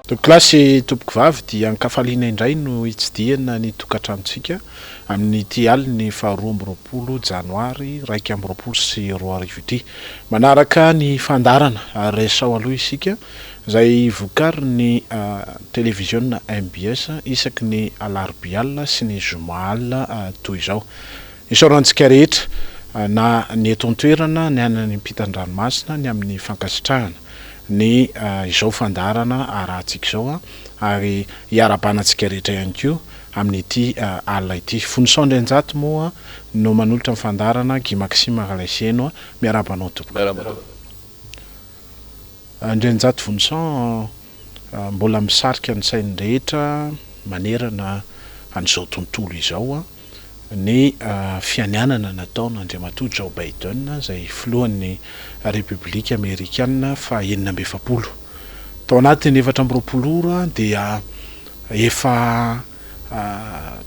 Tompokolahy sy tompokovavy dia an-kafaliana indray no hitsidihana ny tokantranontsika amin'ity alin'ny faha 22 janoary 2021 ity. Manaraka ny fandaharana Resaho aloha isika izay vokarin'ny televiziona mbs isaky ny alarobia alina sy ny zoma alina toy izao. Isaorana antsika rehetra na ny eto an-toerana ny any ampitan-dranomasina ny amin'ny fankasitrahana ny izao fandaharana arahantsika izao ary hiarahabana antsika rehetra ihany koa amin'ity alina ity. Vonison Andrianjato moa no manolotra ny fandaharana, Guy Maxime Ralaiseheno. Miarahaba anao tompoko. Miarahaba tompoko. Andrianjato Vonison, mbola misarika ny sain'ny rehetra manerana an'izao tontolo izao ny fianianana nataon'Andriamatoa Joe Biden izay filohan'ny Repoblika Amerikana faha 46. Tao anatin'ny 24 ora dia efa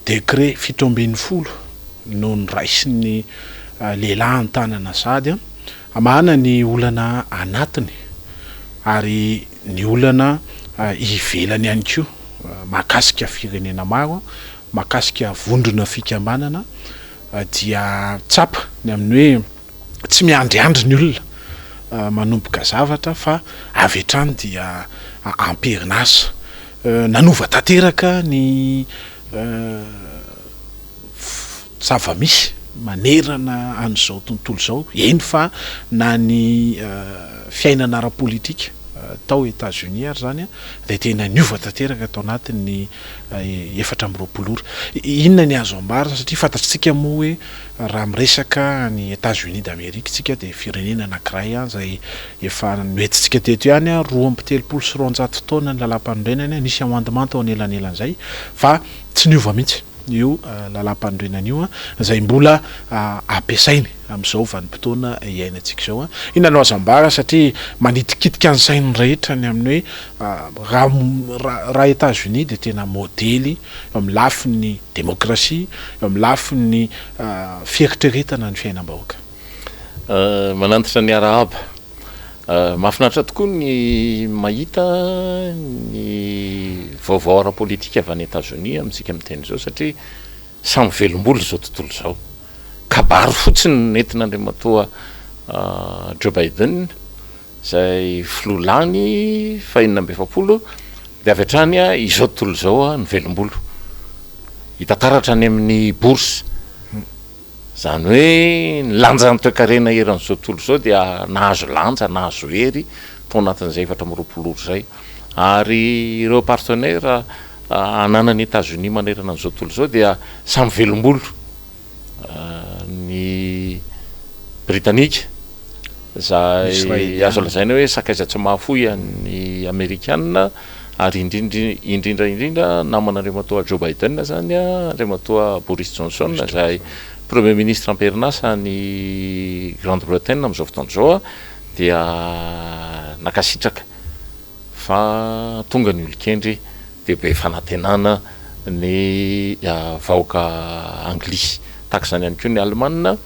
décret 17 no noraisin'ny lehilahy an-tanana sahady hamahana ny olana anatiny ary ny olana ivelany ihany koa mahakasika firenena maro mahakasika vondrona fikambanana dia tsapa ny amin'ny hoe tsy miandriandry ny olona manomboka zavatra fa avy hatrany dia am-perinasa. Nanova tanteraka ny zava-misy manerana an'izao tontolo izao, eny fa na ny fiainana ara-politika tao Etats-Unis ary izany dia tena niova tanteraka tao anatin'ny 24 ora. Inona ny azo ambara satria fantatsika moa hoe raha miresaka an'i Etats-Unis d'Amerique isika dia firenena anankiray izay efa noentintsika teto ihany 232 taona ny lalàmpanorenany, nisy amendement tao anelanelan'izay fa tsy niova mihitsy io lalàmpanorenana io izay mbola ampiasainy amin'izao vanim-potoana iainantsika izao. Inona no azo ambara satria manitikitika ny sain'ny rehetra ny amin'ny hoe raha raha Etats-Unis dia tena modely eo amin'ny lafiny demokrasia, eo amin'ny lafiny fieritreretana ny fiainam-bahoaka. Manantitra ny arahaba. Mahafinaritra tokoa ny mahita ny vaovao ara-politika avy any Etazonia amintsika miteny izao satria samy velom-bolo izao tontolo izao. Kabary fotsiny no nentin'Andriamatoa Joe Biden izay filoha lany faha-46 dia avy hatrany izao tontolo izao no velom-bolo. Hita taratra any amin'ny bourse. Izany hoe ny lanjan'ny toekarena eran'izao tontolo izao dia nahazo lanja, nahazo hery tao anatin'izay 24 ora izay. Ary ireo partenaires ananan'i Etazonia manerana an'izao tontolo izao dia samy velom-bolo. Ny Britanika izay azo lazaina hoe sakaiza tsy mahafoy an'ny Amerikana ary indrindra indrindra indrindra naman'Andriamatoa Joe Biden izany Andriamatoa Boris Johnson izay Premier ministre am-perinasa any Grande Bretagne amin'izao fotoana izao dia nankasitraka fa tonga ny olon-kendry dia be fanantenana ny vahoaka anglisy. Tahaka izany ihany koa ny alemana,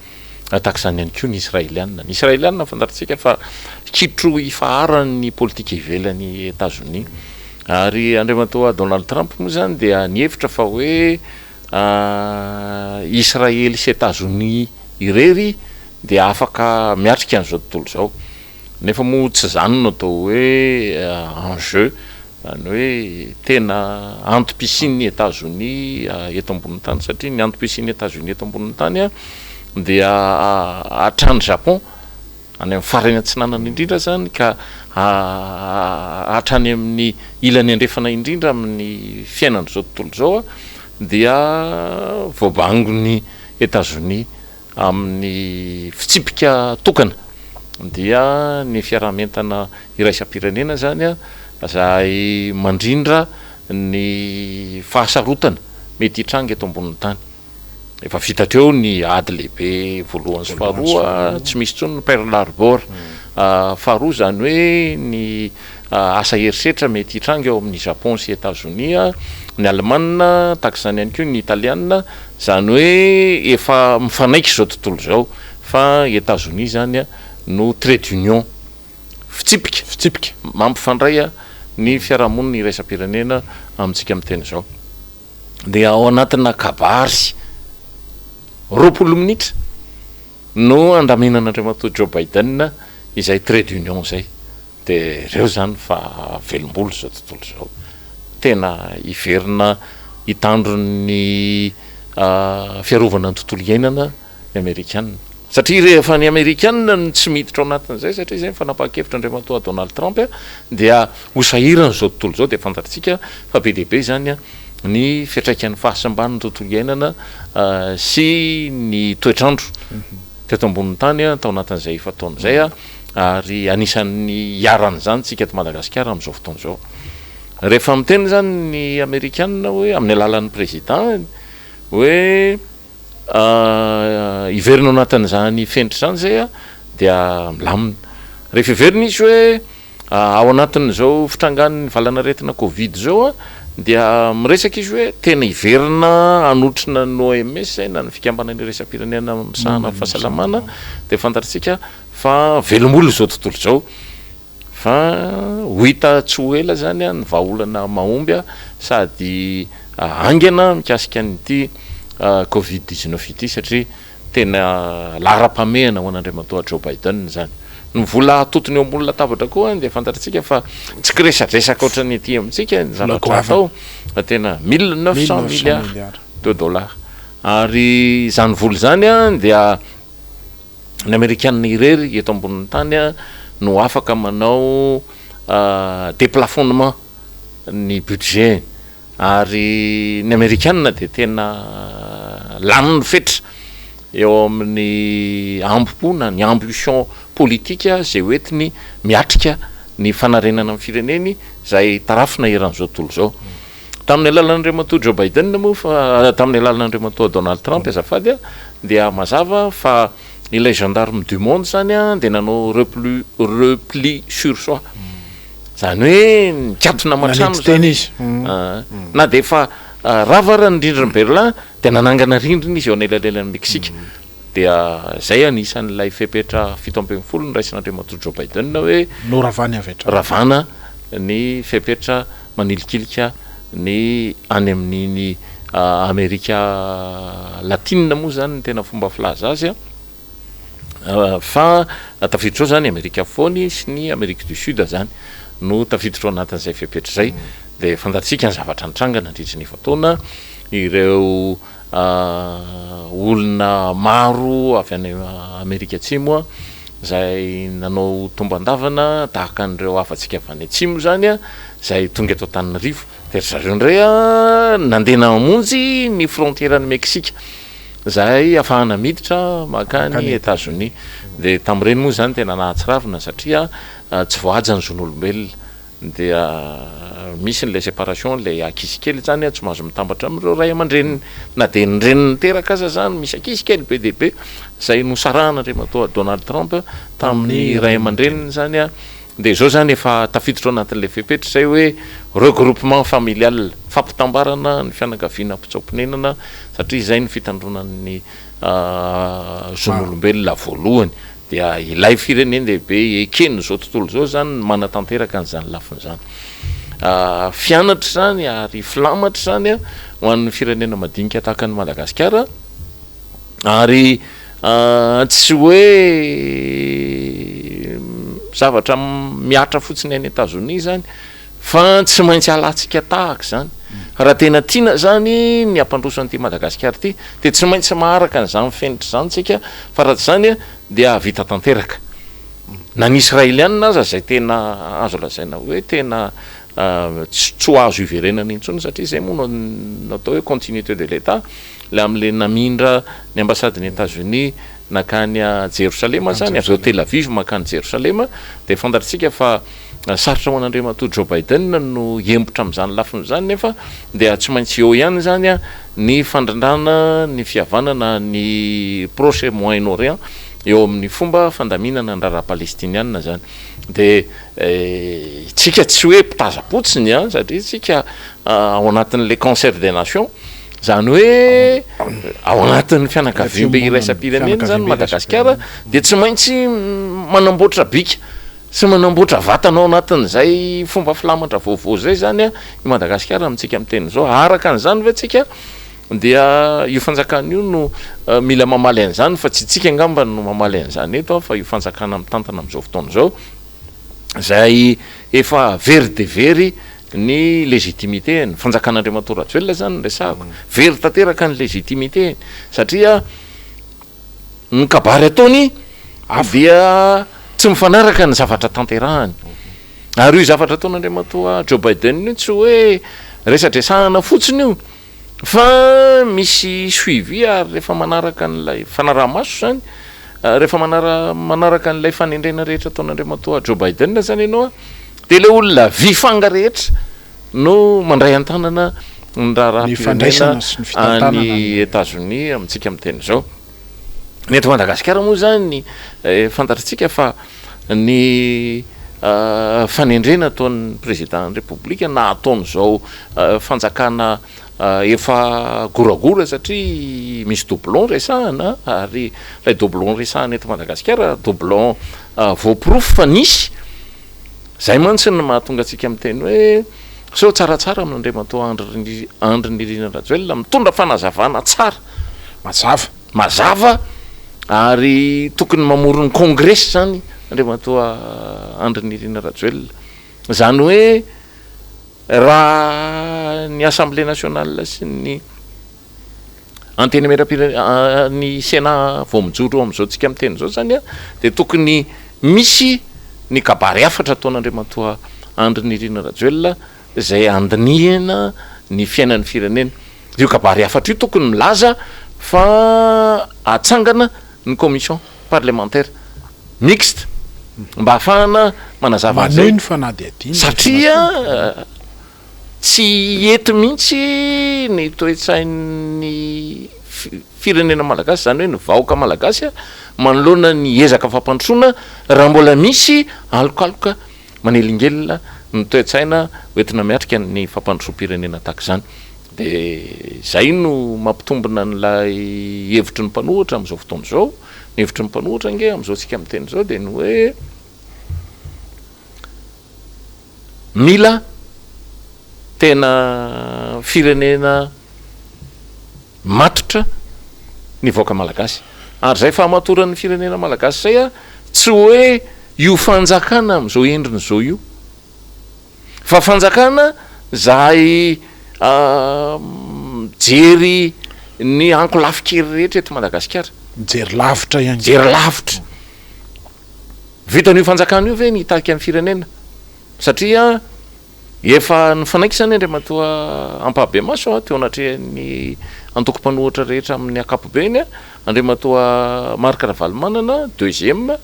tahaka izany ihany koa ny israeliana. Ny israeliana fantatsika fa kitro ifaharan'ny politika ivelan'i Etazonia. Ary Andriamatoa Donald Trump moa izany dia nihevitra fa hoe Israely sy Etazonia irery dia afaka miatrika an'izao tontolo izao. Nefa moa tsy izany no atao hoe enjeu, izany hoe tena antom-pisian'i Etazonia eto ambonin'ny tany satria ny antom-pisian'i Etazonia eto ambonin'ny tany dia hatrany Japon, any amin'ny farany atsinanana indrindra izany ka hatrany amin'ny ilany andrefana indrindra amin'ny fiainan'izao tontolo izao dia voabangon'i Etazonia Amin'ny fitsipika tokana dia ny fiaraha-mientana iraisam-pirenena izany izay mandrindra ny fahasarotana mety hitranga eto ambonin'ny tany. Efa vita hatreo ny ady lehibe voalohany sy faharoa, tsy misy intsony ny Pearl Harbor. Faharoa izany hoe ny asa herisetra mety hitranga eo amin'i Japon sy Etazonia, ny Alemana, tahaka izany ihany koa ny Italiana, izany hoe efa mifanaiky izao tontolo izao fa Etazonia izany no trait d'union, fitsipika, Fitsipika. mampifandray ny fiarahamonina iraisam-pirenena amintsika miteny izao. Dia ao anatina kabary 20 minitra no andaminan'Andriamatoa Joe Biden izay trait d'union izay. Dia ireo izany fa velom-bolo izao tontolo izao. Tena hiverina hitandro ny fiarovana ny tontolo iainana ny Amerikana. Satria rehefa ny Amerikana no tsy miditra ao anatin'izay, satria izay ny fanapahan-kevitra Andriamatoa Donald Trump, dia ho sahirana izao tontolo izao. Dia fantatsika fa be dia be izany ny fiantraikan'ny fahasimban'ny tontolo iainana sy ny toetr'andro teto ambonin'ny tany tao anatin'izay efa-taona izay. Ary anisan'ny iharan'izany isika eto Madagasikara amin'izao fotoana izao. Rehefa miteny izany ny Amerikana hoe amin'ny alalan'ny président hoe hiverina ao anatin'izany fenitra izany izay dia milamina. Rehefa hiverina izy hoe ao anatin'izao fitrangan'ny valanaretina Covid izao dia miresaka izy hoe tena hiverina hanotrona ny OMS izay na ny fikambanana iraisam-pirenena misahana ny fahasalamana dia fantatsika Fa velom-bolo izao tontolo izao fa ho hita tsy ho ela izany ny vahaolana mahomby sady haingana mikasika an'ity covid 19 ity satria tena laharam-pahamehana ho an'Andriamatoa Joe Biden izany. Ny vola atotony eo ambony latabatra koa dia fantatritsika fa tsy kiresadresaka ohatran'ny aty amintsika ny zavatra atao fa tena 1900 milliards de dollars ary izany vola izany dia Ny Amerikana irery eto ambonin'ny tany no afaka manao déplafonnement ny budget-ny ary ny Amerikana dia tena lany ny fetra eo amin'ny ambo-po na ny ambition politique izay hoentiny miatrika ny fanarenana ny fireneny izay tarafina eran'izao tontolo izao. Tamin'ny alalan'Andriamatoa Joe Biden moa fa tamin'ny alalan'Andriamatoa Donald Trump azafady dia mazava fa ilay gendarme du monde zany dia nanao repli repli sur soi. Zany hoe nikatona aman-trano zany izy. Na dia efa rava ara ny rindrin'i Berlin dia nanangana rindrina izy eo anelanelan'i Mexique. Dia izay anisan'ilay fepetra 17 noraisin'Andriamatoa Joe Biden hoe Noravany avy hatrany. Ravana ny fepetra manilikilika ny any amin'iny Amerika Latinina moa izany ny tena fomba filaza azy an, fa tafiditra ao izany Amerika Afovoany sy ny Amerique du Sud izany no tafiditra ao anatin'izay fepetra izay. Dia fantatsika ny zavatra nitranga nandritry ny efa-taona, ireo Olona maro avy any Amerika Atsimo izay nanao tomban-davana tahaka an'ireo havantsika avy any Atsimo izany izay tonga eto Antananarivo. Dia ry zareo indray nandeha namonjy ny frontière-n'i Meksika izay ahafahana miditra mankany Etazonia. Dia tamin'ireny moa izany tena nahatsiravina satria tsy voahaja ny zon'olombelona. Dia misy an'ilay séparation ilay ankizy kely zany tsy mahazo mitambatra amin'ireo ray aman-dreniny na dia ny reniny niteraka aza zany misy ankizy kely be dia be izay nosarahan'Andriamatoa Donald Trump tamin'ny ray aman-dreniny zany an, dia izao zany efa tafiditra ao anatin'ilay fepetra izay hoe regroupement familial, fampitambarana ny fianakaviana mpitsoa-ponenana satria izay no fitandroana ny zon'olombelona voalohany. Dia ilay firenen-dehibe eken'izao tontolo izao izany ny manatanteraka an'izany lafiny izany. Fianatra izany ary filamatra izany ho an'ny firenena madinika tahaka an'i Madagasikara ary tsy hoe zavatra mihatra fotsiny any Etazonia izany Fa tsy maintsy alantsika tahaka izany. Raha tena tiana izany ny hampandroso an'ity Madagasikara ity dia tsy maintsy maharaka an'izany fenitra izany isika fa raha tsy izany dia hahavita tanteraka. Na ny Israelianina aza izay tena azo lazaina hoe tena tsy ho azo iverenana intsony satria izay moa no atao hoe continuité de l'Etat, ilay amin'ilay namindra ny ambasadin'i Etats-Unis nankany Jerosalema izany, avy eo Tel Aviv mankany Jerosalema dia fantatsika fa Sarotra ho an'Andriamatoa Joe Biden no hiembotra amin'izany lafiny izany nefa dia tsy maintsy eo ihany izany ny fandrindrana ny fihavanana ny Proche et Moyen Orient eo amin'ny fomba fandaminana ny raharaha palestiniana izany. Dia isika tsy hoe mpitazam-potsiny an, satria isika ao anatin'ilay concert des nations, izany hoe ao anatin'ny fianakaviambe iraisam-pirenena izany Madagasikara dia tsy maintsy manamboatra bika. sy manamboatra vatana ao anatin'izay fomba filamatra vaovao izay izany i Madagasikara amintsika miteny izao. Araka an'izany ve tsika dia io fanjakana io no mila mamaly an'izany fa tsy tsika angamba no mamaly an'izany eto fa io fanjakana mitantana amin'izao fotoana izao izay efa very dia very ny légitimité-ny, fanjakan'Andriamatoa Rajoelina izany no resahako, very tanteraka ny légitimité-ny satria ny kabary ataony dia tsy mifanaraka ny zavatra tanterahany. Ary io zavatra ataon'Andriamatoa Joe Biden io tsy hoe resadresahana fotsiny io fa misy suivi ary rehefa manaraka an'ilay fanaraha-maso izany, rehefa manara manaraka an'ilay fanendrena rehetra ataon'Andriamatoa Joe Biden izany ianao dia ilay olona vy fanga rehetra no mandray an-tanana ny raharaham-pirenena any Etazonia amintsika miteny izao. Ny eto Madagasikara moa izany fantatritsika fa ny fanendrena ataon'ny Président-n'ny Repoblika na ataon'izao fanjakana efa goragora satria misy doublon resahana ary ilay doublon resahana eto Madagasikara doublon voaporofo fa nisy. Izay mantsy no mahatonga antsika miteny hoe sao tsaratsara amin'Andriamatoa Andry Andry Nirina Rajoelina mitondra fanazavana tsara, mazava, mazava ary tokony mamoron'ny kongresy izany Andriamatoa Andry Nirina Rajoelina. Izany hoe raha ny Assemblée nationale sy ny Antenimierampirenena, ny Sénat vao mijoro amin'izao tsika miteny izao izany dia tokony misy ny kabary hafatra ataon'Andriamatoa Andry Nirina Rajoelina izay handinihina ny fiainan'ny firenena. Io kabary hafatra io tokony milaza fa atsangana ny commission parlementaire mixte mba hahafahana manazava an'izay. Manohy ny fanadihadiana. Satria Tsy hety mihitsy ny toe-tsain'ny firenena malagasy, izany hoe ny vahoaka malagasy manoloana ny ezaka fampandrosoana raha mbola misy alokaloka manelingelina ny toe-tsaina hoentina miatrika ny fampandrosoam-pirenena tahaka izany. Dia izay no mampitombina an'ilay hevitry ny mpanohitra amin'izao fotoana izao. Ny hevitry ny mpanohitra ange amin'izao tsika miteny izao dia ny hoe. Mila tena firenena matotra ny vahoaka malagasy. Ary izay fahamatoran'ny firenena malagasy izay tsy hoe io fanjakana amin'izao endriny izao io, fa fanjakana izay mijery ny ankolafin-kery rehetra eto Madagasikara. Mijery lavitra ihany koa. Mijery lavitra. Vitan'io fanjakana io ve ny hitarika ny firenena? Satria efa nifanaiky izany Andriamatoa Ampahabemaso teo anatrehan'ny antoko mpanohitra rehetra amin'ny ankapobeny, Andriamatoa Marc Ravalomanana, deuxième,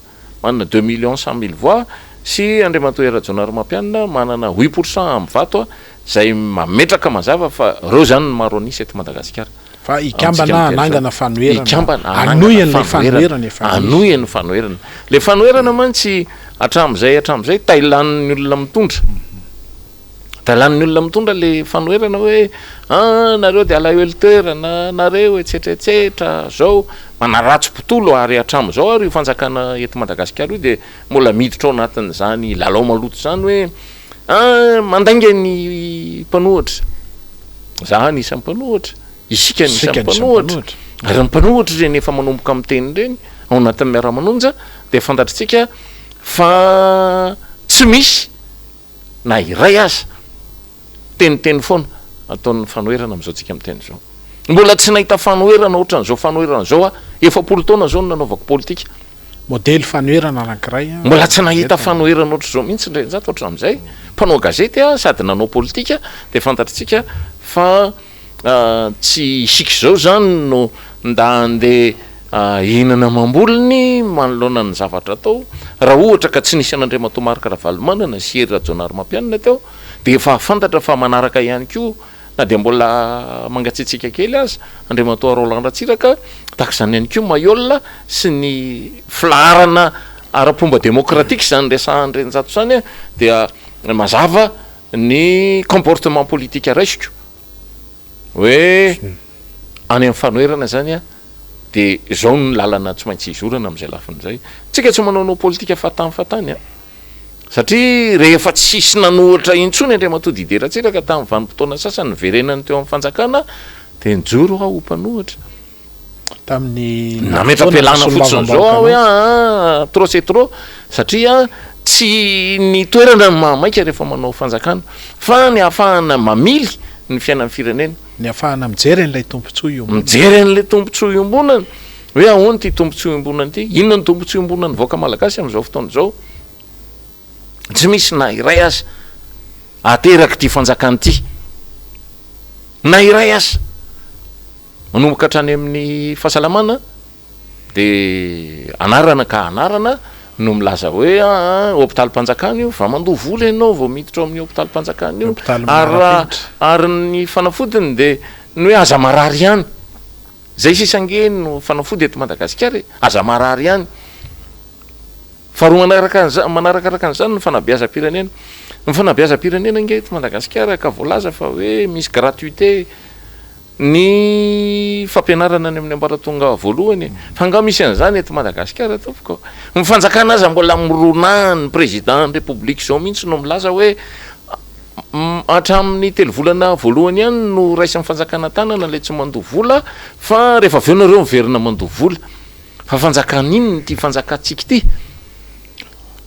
manana deux millions cent mille voix, sy Andriamatoa Hery Rajaonarimampianina manana huit pour cent amin'ny vato, izay mametraka mazava fa ireo izany no maro an'isa eto Madagasikara. Fa hikambana hanangana fanoherana. Hikambana hanohy an'ilay fanoherana efa nisy. Hanohy ny fanoherana. Ilay fanoherana mantsy hatramin'izay hatramin'izay tailanin'ny olona mitondra. Tailanin'ny olona mitondra ilay fanoherana hoe ah nareo dia alahelo toerana, nareo etsetra etsetra, zao. Manaratsy mpitolo ary hatramin'izao ary io fanjakana eto Madagasikara io dia mbola miditra ao anatin'izany lalao maloto izany hoe ah mandainga ny mpanohitra. Za anisan'ny mpanohitra, isika anisan'ny mpanohitra, ary ny mpanohitra ireny efa manomboka miteny ireny ao anatin'ny miara-manonja dia fantatritsika fa tsy misy na iray aza teniteny foana ataon'ny fanoherana amin'izao tsika miteny izao. Mbola tsy nahita fanoherana ohatran'izao fanoherana izao aho, 40 taona izao no nanaovako politika. Modely fanoherana anankiray. Mbola tsy nahita fanoherana ohatr'izao mihitsy Ndrenjato hatramin'izay. Mpanao gazety aho sady nanao politika dia fantatritsika fa tsy isika izao izany no nda handeha hihinana amam-bolony manoloana ny zavatra atao. Raha ohatra ka tsy nisy an'Andriamatoa Marc Ravalomanana sy Hery Rajaonarimampianina teo dia efa fantatra fa manaraka ihany koa Na dia mbola mangatsiatsiaka kely aza Andriamatoa Roland Ratsiraka, tahaka izany ihany koa Maihol sy ny filaharana ara-pomba demokratika izany resahan-dRenjato izany dia mazava ny comportement politique raisiko hoe any amin'ny fanoherana izany dia izao no lalana tsy maintsy hizorana amin'izay lafiny izay. Tsika tsy manaonao politika fahatany fahatany an! Satria rehefa tsisy nanohitra intsony Andriamatoa Didier Ratsiraka tamin'ny vanim-potoana sasany niverenany teo amin'ny fanjakana dia nijoro aho ho mpanohitra. Tamin'ny Nametra-pialana fotsiny izao aho hoe aa trop c'est trop satria tsy ny toerana no mahamaika rehefa manao fanjakana fa ny ahafahana mamily ny fiainan'ny firenena. Ny ahafahana mijery an'ilay tombontsoa iombonana. Mijery an'ilay tombontsoa iombonana. Hoe ahoana ity tombontsoa iombonana ity? Inona ny tombontsoa iombonan'ny vahoaka malagasy amin'izao fotoana izao? Tsy misy na iray aza aterak'ity fanjakana ity. Na iray aza. Manomboka hatrany amin'ny fahasalamana dia anarana ka anarana no milaza hoe aa hopitalim-panjakana io fa mandoa vola ianao vao miditra ao amin'ny hopitalim-panjakana io. Ary ary ny fanafodiny dia ny hoe aza marary ihany. Zay sisa ange no fanafody eto Madagasikara e! Aza marary ihany. Faharoa manaraka an'izany, manarakaraka an'izany ny fanabeazam-pirenena. Ny fanabeazam-pirenena ange eto Madagasikara ka voalaza fa hoe misy gratuité ny fampianarana any amin'ny ambaratonga voalohany e. Fa angaha misy an'izany eto Madagasikara tompoko? Ny fanjakana aza mbola mirona ny président ny république izao mihitsy no milaza hoe Hatramin'ny telo volana voalohany ihany no raisin'ny fanjakana an-tanana ilay tsy mandoa vola fa rehefa avy eo nareo miverina mandoa vola. Fa fanjakana inona ity fanjakantsika ity?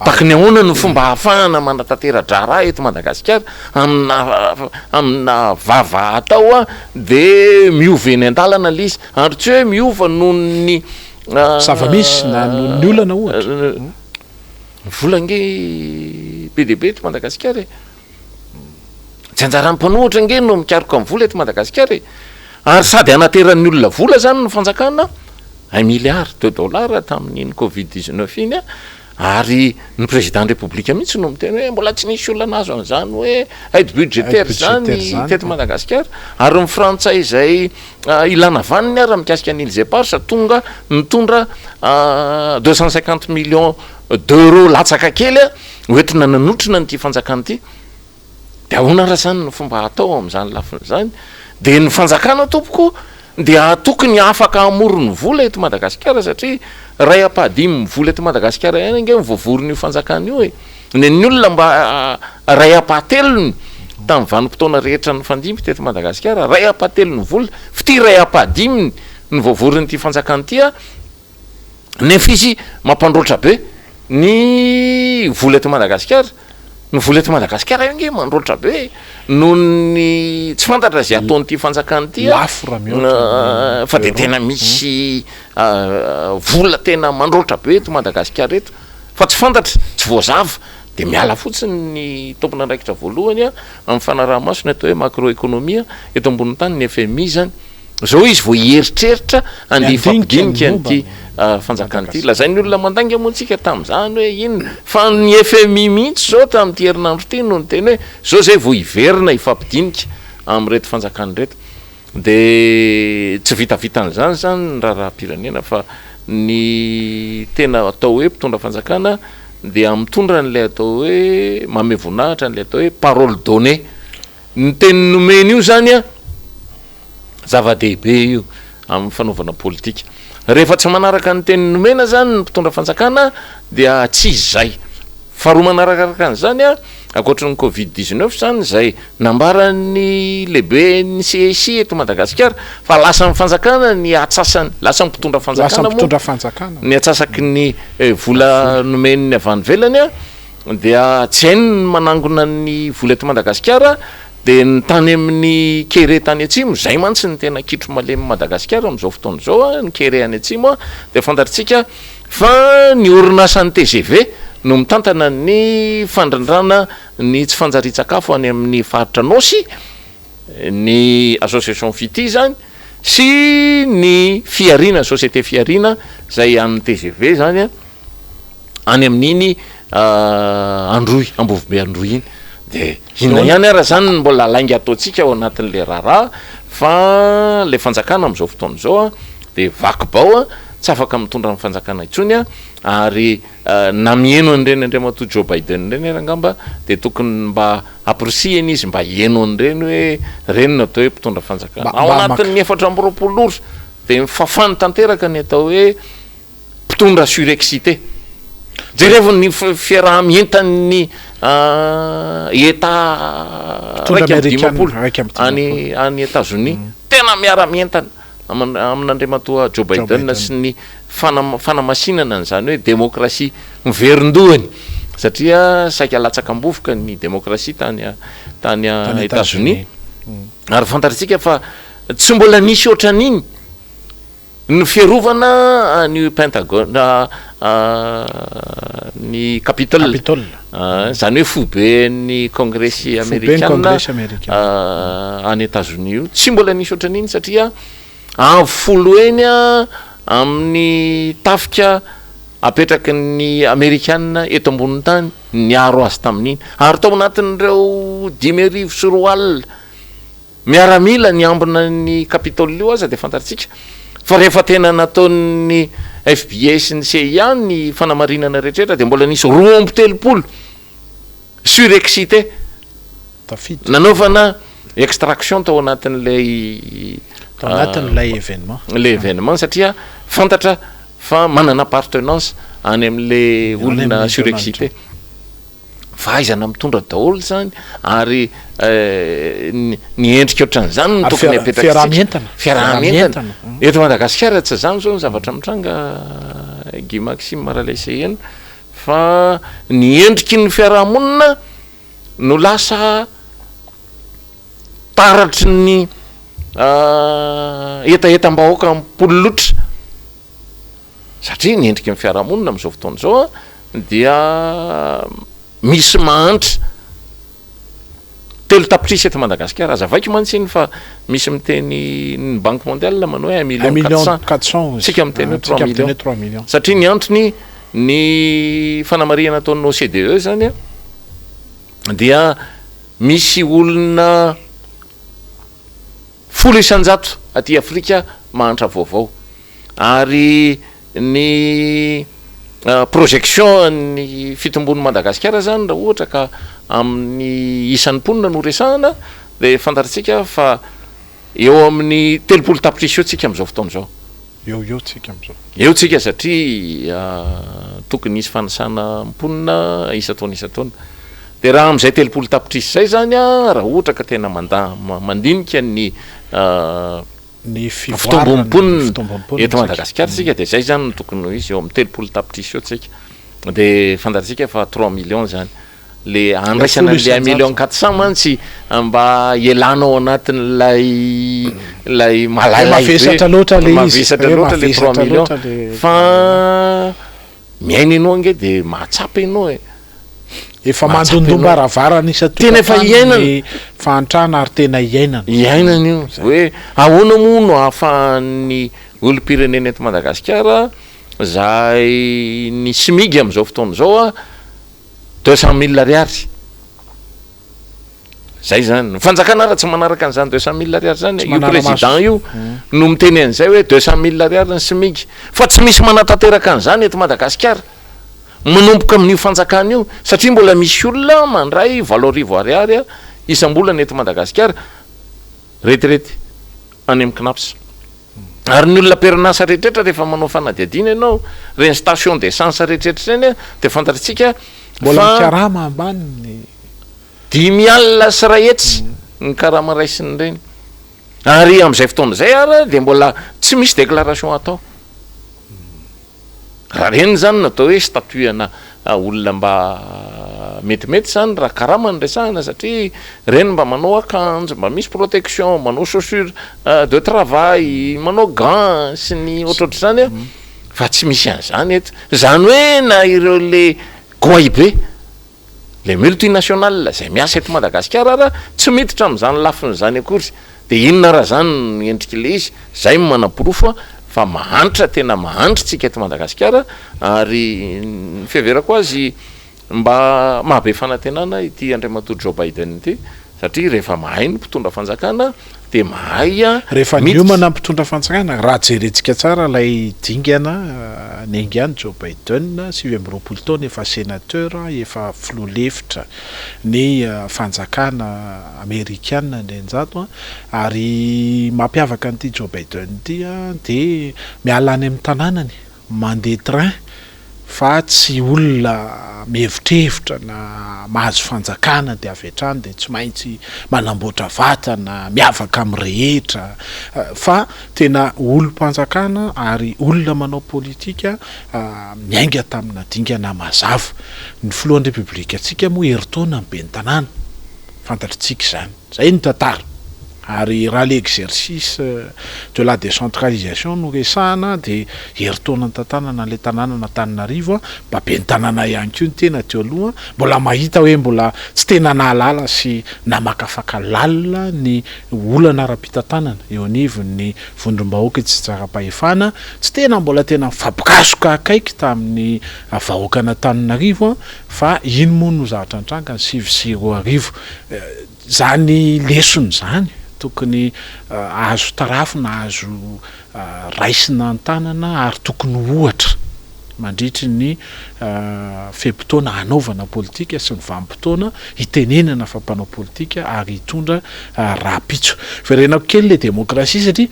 Tahaky ny ahoana no fomba ahafahana manatantera-draharaha eto Madagasikara amina amina vava atao dia miova eny an-dalana ilay izy ary tsy hoe miova noho ny Zava-misy na noho ny olana ohatra. Ny vola ange be dia be eto Madagasikara e. Tsy anjaran'ny mpanohitra ange no mikaroka ny vola eto Madagasikara e. Ary sady anateran'ny olona vola zany ny fanjakana, un milliard de dollars tamin'iny covid 19 iny an, ary ny président ny république mihitsy no miteny hoe mbola tsy nisy olona nahazo an'izany hoe aide budgétaire zany teto Madagasikara, ary ny frantsay izay Ilana vaniny ara mikasika ny Îles Éparses tonga nitondra 250 millions d'euros latsaka kely hoentina nanotrona an'ity fanjakana ity. Dia ahoana ara izany no fomba atao amin'izany lafiny izany? Dia ny fanjakana tompoko dia tokony afaka hamory ny vola eto Madagasikara satria iray ampahadimin'ny vola eto Madagasikara ihany ange no voavorin'io fanjakana io e. Ny an'ny olona mba iray ampahatelony tamin'ny vanim-potoana rehetra nifandimby teto Madagasikara, iray ampahatelon'ny vola, fitia iray ampahadiminy no voavorin'ity fanjakana ity an, nefa izy mampandroatra be ny vola eto Madagasikara. Ny vola eto Madagasikara io ange mandroatra be e, noho ny tsy fantatra izay ataon'ity fanjakana ity an, Lafo raha mihoatra ny fa dia tena misy vola tena mandroatra be eto Madagasikara eto. Fa tsy fantatra, tsy voazava, dia miala fotsiny ny tompon'andraikitra voalohany amin'ny fanaraha-maso ny atao hoe macroéconomie eto ambonin'ny tany, ny FMI izany. Izao izy vao hieritreritra handeha hifampidinika an'ity fanjakana ity. Lazain'ny olona mandainga moa tsika tamin'izany hoe inona, fa ny FMI mihitsy izao tamin'ity herinandro ity no niteny hoe izao izay vao hiverina hifampidinika amin'ireto fanjakana ireto. Dia tsy vitavitan'izany izany ny raharaham-pirenena fa ny tena atao hoe mpitondra fanjakana dia mitondra an'ilay atao hoe manome voninahitra an'ilay atao hoe parole donnée. Ny teny nomena io izany an, zava-dehibe io amin'ny fanaovana politika. Rehefa tsy manaraka ny teny nomena izany ny mpitondra fanjakana dia tsy izy izay. Faharoa manarakaraka an'izany an, ankoatry ny covid 19 izany izay nambaran'ny lehiben'ny CSI eto Madagasikara fa lasan'ny fanjakana ny atsasany, lasan'ny mpitondra fanjakana moa ny atsasaky ny vola nomen'ny avy any ivelany an, dia tsy hainy ny manangona ny vola eto Madagasikara, dia ny tany amin'ny kere tany atsimo, izay mantsy no tena kitro malemin'i Madagasikara amin'izao fotoana izao an, ny kere any atsimo an, dia fantatritsika Fa ny orinasan'ny tgv no mitantana ny fandrindrana ny tsy fanjarian-tsakafo any amin'ny faritra Anôsy, ny association Fitia izany, sy ny Fihariana, société Fihariana izay an'ny tgv izany any amin'iny Androy, Ambovombe Androy iny. Dia inona ihany ara izany no mbola lainga ataontsika ao anatin'ilay raharaha fa ilay fanjakana amin'izao fotoana izao dia vaky bao tsy afaka mitondra ny fanjakana intsony ary na miheno an'ireny Andriamatoa Joe Biden ireny ary angamba dia tokony mba ampirisihina izy mba hiheno an'ireny hoe ireny no atao hoe mpitondra fanjakana. Ao anatin'ny 24 ora dia mifafany tanteraka ny atao hoe mpitondra surexcité. Jerevo ny fiaraha-mientan'ny Etat 51 any any Etazonia. Tena miara-mientana amin'Andriamatoa Joe Biden sy ny fanamasinana an'izany hoe demokrasia miverin-dohany satria saika latsaka am-bovoka ny demokrasia tany tany Etazonia. Ary fantatritsika fa tsy mbola nisy ohatran'iny Ny fiarovana an'io Pentagone, ny Capitol, izany hoe foiben'ny Kongresy Amerikana any Etazonia io, tsy mbola nisy ohatran'iny satria avo folo heny amin'ny tafika apetraky ny Amerikana eto ambonin'ny tany niaro azy tamin'iny, ary tao anatin'ireo 2005 Miaramila niambina ny Capitol io aza dia fantatsika fa rehefa tena nataon'ny FBI sy ny CIA ny fanamarinana rehetrarehetra dia mbola nisy 32 surexcité Tafiditra. nanaovana extraction tao anatin'ilay Tao anatin'ilay événement. ilay événement satria fantatra fa manana appartenance any amin'ilay Any olona amin'ny Donald surexcité. Trump. Fahaizana mitondra daholo izany ary ny endrika ohatran'izany no tokony apetrakintsika. Fiaraha-mientana. Fiaraha-mientana. Eto Madagasikara tsy izany izao ny zavatra mitranga Guy Maxime Ralaiseheno fa ny endriky ny fiaraha-monina no lasa taratry ny hetahetam-bahoaka am-pololotra. Satria ny endriky ny fiarahamonina amin'izao fotoana izao dia misy mahantra 3 tapitrisa eto Madagasikara. Azavaiko mantsy iny fa misy miteny ny Banque mondiale manao hoe un million quatre cent, tsika miteny hoe trois millions. Satria ny antony ny fanamarihana ataon'ny OCDE zany dia misy olona 10% aty Afrika mahantra vaovao. Ary ny projection ny fitombon'i Madagasikara zany raha ohatra ka amin'ny isan'ny mponina no resahana dia fantatritsika fa eo amin'ny 30 tapitrisa eo tsika amin'izao fotoana izao. Eo eo tsika amin'izao. Eo tsika satria tokony hisy fanisana mponina isan-taona isan-taona. Dia raha amin'izay 30 tapitrisa izay zany an, raha ohatra ka tena manda- mandinika ny Ny fivoarana, fitombom-ponina eto Madagasikara isika dia izay izany no tokony ho izy, eo amin'ny 30 tapitrisa eo tsika, dia fantatsika fa trois millions izany, le andraisana an'le un million quatre cent mantsy mba hialana ao anatin'ilay ilay malailay be, Mavesatra loatra le izy, mavesatra loatra le trois millions, fa miaina ianao ange dia mahatsapa ianao e. Efa Mahatsapa ianao. mandondom-baravarana Tena efa isan-tokantrano iainana. ny fahantrana ary tena iainana. Iainana io. Hoe ahoana moa no ahafahan'ny olom-pirenena eto Madagasikara izay ny SMIG amin'izao fotoana izao 200 000 ariary. Zay zany. Ny fanjakana ara tsy manaraka an'izany 200 000 ariary zany. Tsy Io manara-maso. président io no miteny an'izay hoe 200 000 ariary ny SMIG. Fa tsy misy manatanteraka an'izany eto Madagasikara. Manomboka amin'io fanjakana io, satria mbola misy olona mandray 8000 ariary isam-bolana eto Madagasikara, retirety any amin'ny CNaPS. Ary ny olona am-perinasa rehetrarehetra rehefa manao fanadihadiana ianao, ireny station d'essence rehetrarehetra ireny dia fantatritsika Mbola fa mikarama ambany ny. 105 ny karama raisin'ireny. Ary amin'izay fotoana izay ary dia mbola tsy misy déclaration atao. Raha ireny izany no atao hoe statut ana olona mba metimety izany raha karama no resahana satria ireny mba manao akanjo, mba misy protection, manao chaussure de travail, manao gants sy ny ohatrohatr'izany an, fa tsy misy an'izany eto. Izany hoe na ireo le goay be. Le multinational izay miasa eto Madagasikara ara tsy miditra amin'izany lafiny izany akory. Dia inona ara izany no endrik'ilay izy? Izay no manaporofo fa mahantra, tena mahantra isika eto Madagasikara ary ny fiheverako azy mba mahabe fanantenana ity Andriamatoa Joe Biden ity satria rehefa mahay ny mpitondra fanjakana dia mahay Rehefa miditra. niomana ny mpitondra fanjakana, raha jerentsika tsara ilay dingana niaingan'i Joe Biden, 29 taona, efa sénateur, efa filoha lefitra ny fanjakana amerikana indray-njato, ary mampiavaka an'ity Joe Biden ity dia miala any amin'ny tanànany, mandeha train. Fa tsy olona mihevitrevitra na mahazo fanjakana dia avy hatrany dia tsy maintsy manamboatra vatana, miavaka amin'ny rehetra, fa tena olom-panjakana ary olona manao politika miainga tamina dingana mazava. Ny filohan'ny Repoblikantsika moa herintaona ny ben'ny tanàna, fantatritsika izany. Izay no tantara. Ary raha le exercice de la décentralisation no resahana dia herintaona nitantanana an'ilay tanànan'Antananarivo, mba ben'ny tanàna ihany koa ny tena teo aloha, mbola mahita hoe mbola tsy tena nahalala sy namakafaka lalina ny olana ara-pitantanana eo anivon'ny vondrom-bahoaka itsinjaram-pahefana, tsy tena mbola tena nifampikasoka akaiky tamin'ny vahoakan'Antananarivo fa iny moa no zavatra nitranga ny 2009. Izany lesona izany tokony azo tarafina, azo raisina an-tanana ary tokony ho ohatra mandritry ny fe-potoana hanaovana politika sy ny vanim-potoana hitenenana fa mpanao politika ary hitondra rahampitso. Verenako kely ilay demokrasia satria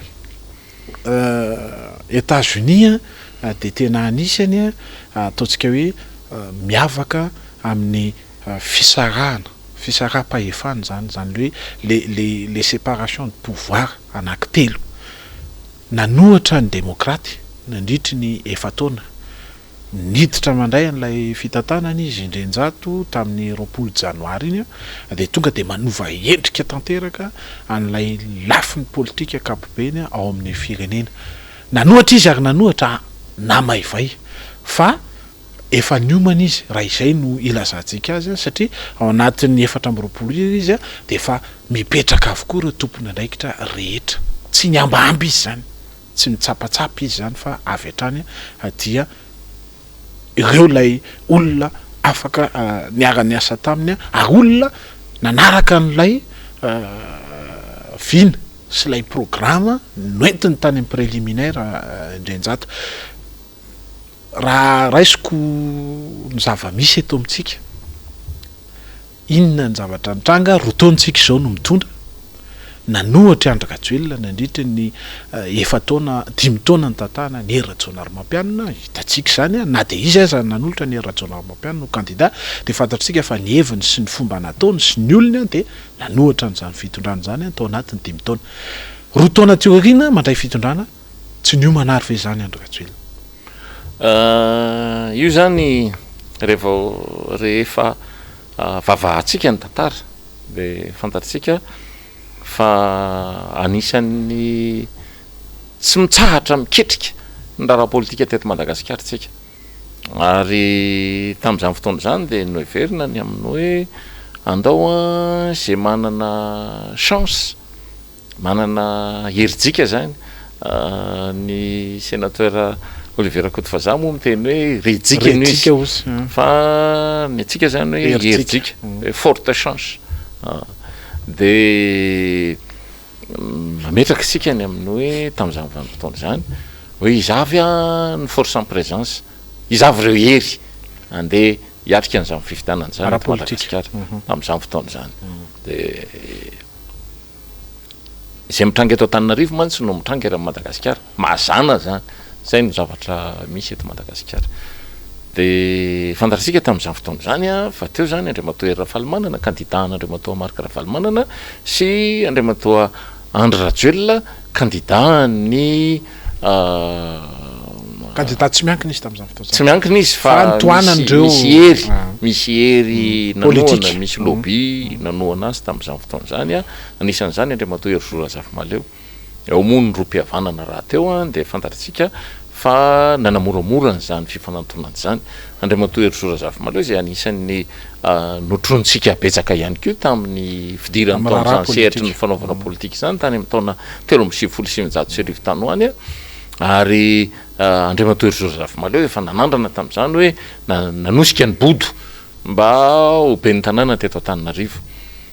Etats Unis dia tena anisany ataontsika hoe miavaka amin'ny fisarahana, fisaraham-pahefana izany, izany hoe le le le séparation de pouvoir anankitelo. Nanohatra ny demokraty nandritry ny efa-taona. Niditra mandray an'ilay fitantanana izy indrenjato tamin'ny 20 janoary iny dia tonga dia manova endrika tanteraka an'ilay lafiny politika ankapobeny ao amin'ny firenena. Nanohatra izy ary nanohatra namaivay fa Efa niomana izy raha izay no ilazantsika azy satria ao anatin'ny 24 ora izy dia efa mipetraka avokoa ireo tompon'andraikitra rehetra. Tsy nihambahamba izy izany, tsy nitsapatsapa izy izany fa avy hatrany dia ireo ilay olona afaka niara-niasa taminy ary olona nanaraka an'ilay vina sy ilay programa noentiny tany amin'ny préliminaire Indrenjato. Raha raisiko ny zava-misy eto amintsika, inona ny zavatra nitranga, roa taona isika izao no mitondra, nanohitra i Andry Rajoelina nandritra ny efa-taona, dimy taona nitantanany Hery Rajaonarimampianina, hitantsika izany, na dia izy aza nanolotra an'i Hery Rajaonarimampianina ho kandida dia fantatr'isika fa ny heviny sy ny fomba nataony sy ny olony dia nanohitra an'izany fitondrana izany tao anatin'ny dimy taona. Roa taona teo aoriana mandray fitondrana, Tsy niomana ary ve izany Andry Rajoelina? Io izany rehefa rehefa vavahantsika ny tantara dia fantatsika fa anisan'ny tsy mitsahatra miketrika ny raharaha politika teto Madagasikara isika. Ary tamin'izany fotoana izany dia noheverina ny amin'ny hoe andao izay manana chance Manana herijika zany ny sénateur Olivier Rakotovazaha moa miteny hoe rejika no izy fa ny antsika zany hoe herijika, hoe forte chance. De nametraka isika ny amin'ny hoe tamin'izany vanim-potoana izany hoe iza avy ny force en présence, iza avy ireo hery andeha hiatrika an'izany fifidianana izany eto Madagasikara tamin'izany fotoana izany. De Izay mitranga eto Antananarivo mantsy no mitranga eran'i Madagasikara. Mazàna izany. Izay no zavatra misy eto Madagasikara. Dia fantatsika tamin'izany fotoana izany fa teo izany Andriamatoa Hery Rafalimanana, kandida an'Andriamatoa Marc Ravalomanana sy Andriamatoa Andry Rajoelina, kandida an'ny Kandida tsy miankina izy tamin'izany fotoana izany. Tsy miankina izy fa misy hery, misy hery nanohana, misy lobby nanohana azy tamin'izany fotoana izany. Anisan'izany Andriamatoa Herizo Razafimahaleo. Eo moa ny rohim-pihavanana rahateo dia fantatrtsika fa nanamoramora an'izany fifanantonana izany. Andriamatoa Herizo Razafimahaleo izay anisan'ny notronintsika betsaka ihany koa tamin'ny fidirany tao amin'izany sehatry ny fanaovana politika izany tany amin'ny taona 1993 tany ho any ary Andriamatoa Herizo Razafimahaleo efa nanandrana tamin'izany hoe nanosika ny bodo mba ho ben'ny tanàna teto Antananarivo.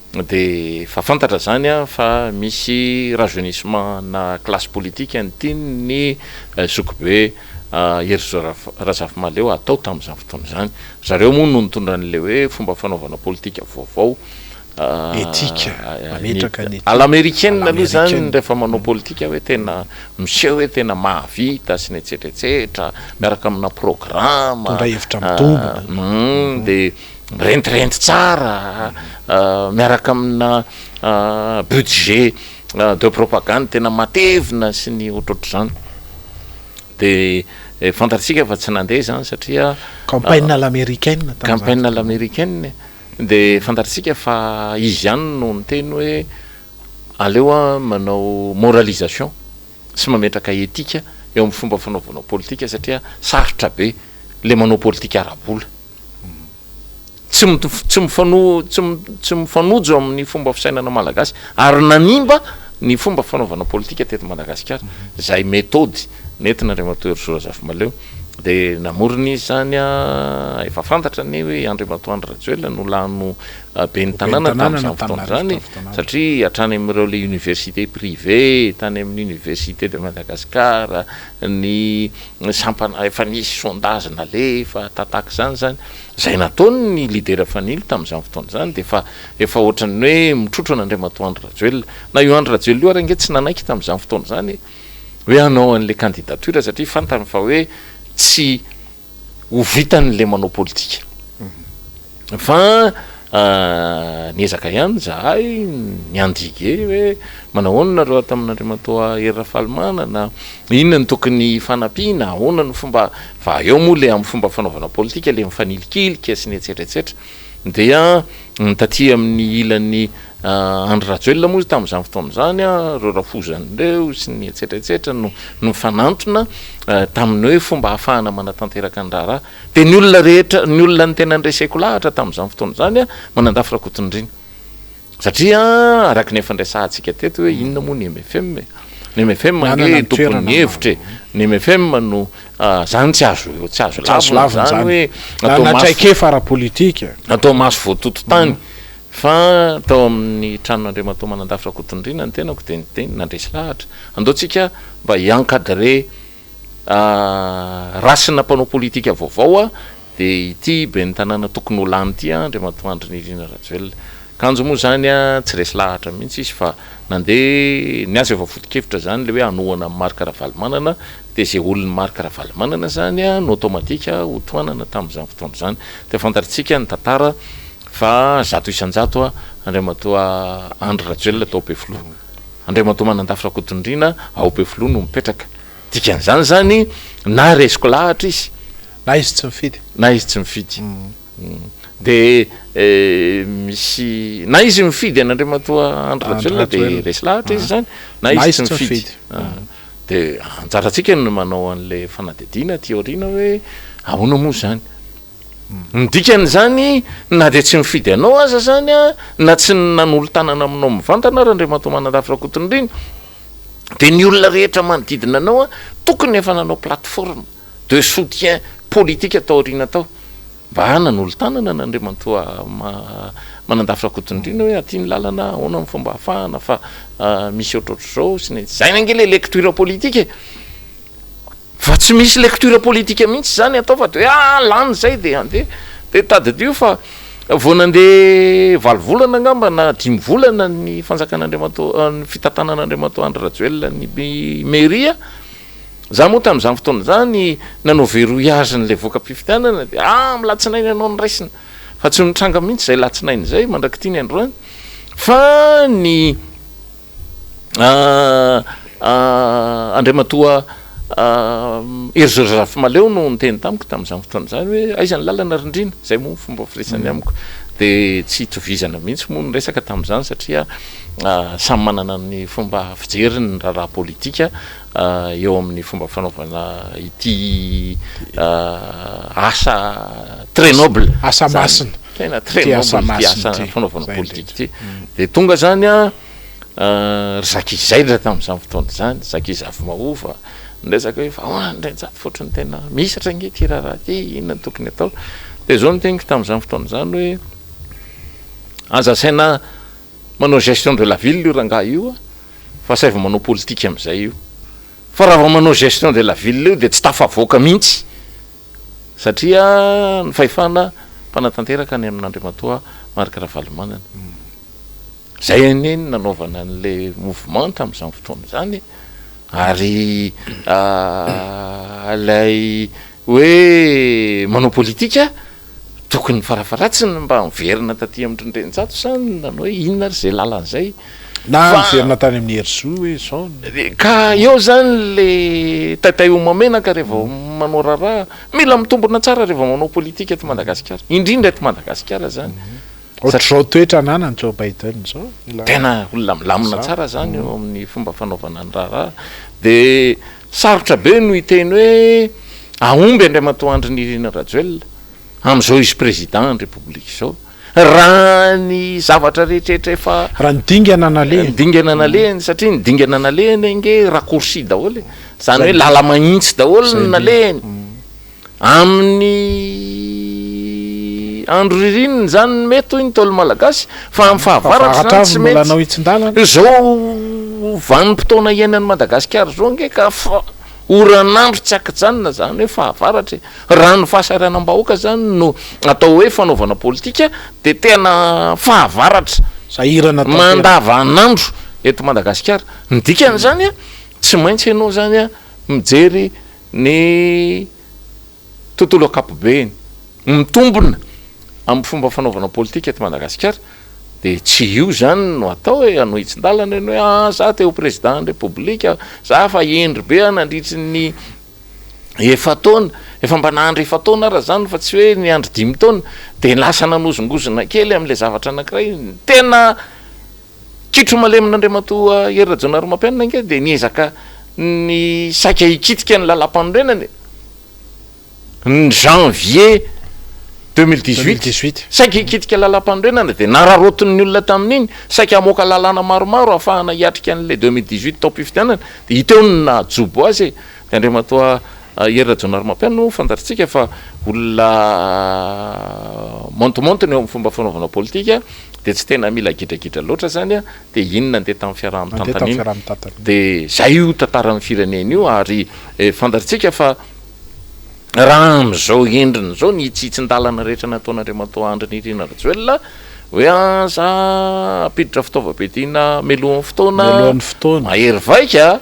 Dia efa fantatra izany fa misy rajeunissement na classe politique ny tian'ny zokibe Herizo Razafimahaleo hatao tamin'izany fotoana izany. Ry zareo moa no nitondra an'ilay hoe fomba fanaovana politika vaovao. Éthique, mametraka ny à l'américaine aloha zany rehefa manao politika hoe tena miseho hoe tena mahavita sy ny etsetra etsetra miaraka amina programme, Mitondra hevitra mitombina. De mirentirenty tsara miaraka amina budget de propagande tena matevina sy ny ohatrohatr'izany. De fantatsika fa tsy nandeha zany satria Campagne à l'américaine tamin'izany. Campagne à l'américaine. De fantatsika fa izy ihany no niteny hoe aleo a manao moralisation sy mametraka éthique eo amin'ny fomba fanaovanao politika, satria sarotra be le manao politika ara-bola, tsy tsy mifano tsy tsy mifanojo amin'ny fomba fisainana malagasy, ary nanimba ny fomba fanaovana politika teto Madagasikara zay méthode nentina Andriamatoa Herizo Razafimahaleo. De namorona izy zany a, efa fantatra anie hoe Andriamatoa Andry Rajoelina no lany ben'ny tanàna tamin'izany fotoana zany, satria hatrany amin'ireo le université privé, tany amin'ny université de Madagascar, ny sampana, efa nisy sondage nalefa tataka zany zany zay nataony ny leader Fanilo tamin'izany fotoana zany, de efa efa ohatran'ny hoe mitrotro an'Andriamatoa Andry Rajoelina. Na io Andry Rajoelina io ary ange tsy nanaiky tamin'izany fotoana zany hoe hanao an'le candidature, satria fantany fa hoe tsy ho vitan'le manao politika. Fa niezaka ihany zahay niandigue hoe manao ahoana nareo ato amin'Andriamatoa Hery Rafalimanana, inona no tokony fanampiana, ahoana no fomba, fa eo moa le amin'ny fomba fanaovana politika le mifanilikilika sy ny etsetra etsetra. Dia ny taty amin'ny ilan'ny Andry Rajoelina moa tamin'izany fotoana izany, ireo rafozany ireo sy ny etsetra etsetra no nifanantona tamin'ny hoe fomba ahafahana manatanteraka ny raharaha. Dia ny olona rehetra, ny olona ny tena nireseko lahatra tamin'izany fotoana izany, Manandafy Rakotondriana. Satria araka ny efa niresahantsika teto hoe inona moa ny MFM e? Ny MFM ange tompon'ny hevitra e. Ny MFM no zany tsy azo tsy azo lavina zany hoe atao maso traikefa ara-politika. Atao maso voatoto tany. Fa tao amin'ny tranon'Andriamatoa Manandafy Rakotondriana ny tenako dia niteny, nandresy lahatra. Andao tsika mba hi-encadrer Rasina mpanao politika vaovao dia ity ben'ny tanàna tokony ho lany ity Andriamatoa Andry Nirina Rajoelina. Kanjo moa izany tsy resy lahatra mihitsy izy fa nandeha, ny azy efa foto-kevitra izany ilay hoe hanohana an'i Marc Ravalomanana dia izay olon'i Marc Ravalomanana izany no automatique ho tohanana tamin'izany fotoana izany. Dia fantatritsika ny tantara fa 100% Andriamatoa Andry Rajoelina tao Ampefiloha. Andriamatoa Manandafy Rakotondriana ao Ampefiloha no mipetraka. Dikan'izany zany na resiko lahatra izy. Na izy tsy mifidy. Na izy tsy mifidy. De misy na izy mifidy an'Andriamatoa Andry Rajoelina de resy lahatra izy zany, na izy tsy mifidy. De anjarantsika no manao an'le fanadihadiana aty aoriana hoe ahoana moa zany. Ny dikan'izany na dia tsy mifidy anao aza zany an, na tsy nanolo-tanana aminao mivantana ary Andriamatoa Manandafy Rakotonirina, dia ny olona rehetra manodidina anao an, tokony efa nanao plateforme de soutien politique tao aoriana tao, mba nanolo-tanana an'Andriamatoa Manandafy Rakotonirina hoe aty ny lalana, ahoana ny fomba ahafahana fa misy ohatrohatr'izao sy ny, zay ange le lecture politique e! Fa tsy misy lecture politique mihitsy zany atao fa de hoe ah lany zay de andeha. De tadidio fa vao nandeha valo volana angamba na dimy volana ny fanjakan'Andriamatoa ny fitantanan'Andriamatoa Andry Rajoelina ny mairie. Za moa tamin'izany fotoana izany nanao verrouillage an'ilay voka-pifidianana de ah amin'ny latsinainy ianao no raisina. Fa tsy mitranga mihitsy izay latsinainy izay mandrak'ity ny androany fa ny Andriamatoa Herizo Razafimahaleo no niteny tamiko tamin'izany fotoana izany hoe aiza ny lalana ry Ndrina? Izay moa ny fomba firesany amiko. Dia tsy itovizana mihitsy moa ny resaka tamin'izany satria samy manana ny fomba fijeriny ny raharaha politika eo amin'ny fomba fanaovana ity asa très noble. Asa masina. Tena très noble ity asa fanaovana politika ity. Dia tonga izany an. Ry Zaky Zaidra tamin'izany fotoana izany, Zaky Zafimahova, niresaka hoe fa ahoana indray ny zato fa ohatran'ny tena mihisatra ange ity raharaha ity, inona no tokony atao? Dia izao no teniko tamin'izany fotoana izany hoe aza asaina manao gestion de la ville io rangahy io fa asaivo manao politika amin'izay io. Fa raha vao manao gestion de la ville io dia tsy tafavoaka mihitsy satria ny fahefana mpanatanteraka any amin'Andriamatoa Marc Ravalomanana. Zay anie no nanaovana an'le mouvement tamin'izany fotoana izany e! Ary ilay hoe manao politika tokony farafaharatsiny mba miverina taty amin-dry Ndrenjato izany nanao hoe inona ary izay lalana izay. Na niverina tany amin'ny Herizo hoe izao ny. Ka eo izany le taitay homamenaka rehefa manao raharaha. Mila mitombina tsara rehefa manao politika eto Madagasikara. Indrindra eto Madagasikara izany. Ohatr'izao toetra ananan'i Joe Biden izao. Tena olona milamina tsara izany eo amin'ny fomba fanaovana ny raharaha. Dia sarotra be no hiteny hoe hahomby Andriamatoa Andry Nirina Rajoelina amin'izao izy président ny République izao. Raha ny zavatra rehetrarehetra efa. Raha ny dingana nalehany. Ny dingana nalehany satria ny dingana nalehany ange raccourci daholo e. Izany hoe lala-mahintsy daholo no nalehany. Amin'ny andro ririnina izany no mety hoy ny Ntaolo Malagasy fa amin'ny fahavaratra izany tsy mety. Izao vanim-potoana iainan'i Madagasikara izao ange ka oran'andro tsy ankijanona izany hoe fahavaratra e. Raha ny fahasahiranam-bahoaka izany no atao hoe fanaovana politika dia tena fahavaratra mandavanandro eto Madagasikara. Ny dikan'izany tsy maintsy ianao izany mijery ny tontolo ankapobeny mitombina amin'ny fomba fanaovana politika eto Madagasikara dia tsy io izany no atao e, hanao hitsin-dalana ianao hoe ah za te ho président ny repoblika, za fa hendry be aho nandritry ny efa-taona, efa mba nahandry efa-taona ara zany fa tsy hoe niandry dimy taona, dia lasa nanozongozona kely amin'ilay zavatra anankiray, ny tena Kitro malemin'Andriamatoa Hery Rajaonarimampianina ange dia niezaka ny saika hikitika ny lalàmpanorenana e! Ny janvier 2018, saika hikitika lalàmpanorenana dia nararaotin'ny olona tamin'iny, saika hamoaka lalàna maromaro hahafahana hiatrika an'ilay 2018 taom-pifidianana, dia hita eo ny nahajobo azy e! Dia Andriamatoa Hery Rajaonarimampianina moa fantatritsika fa olona montimontina eo amin'ny fomba fanaovana politika dia tsy tena mila gidragidra loatra izany an, dia iny nandeha tamin'ny fiaraha-mitantana iny, dia izay io tantaran'ny firenena io ary fantatritsika fa raha amin'izao endriny izao ny hitsihitsin-dalana rehetra nataon'Andriamatoa Andry Nirina Rajoelina hoe an za hampiditra fitaovam-piadiana melohan'ny fotoana, mahery vaika.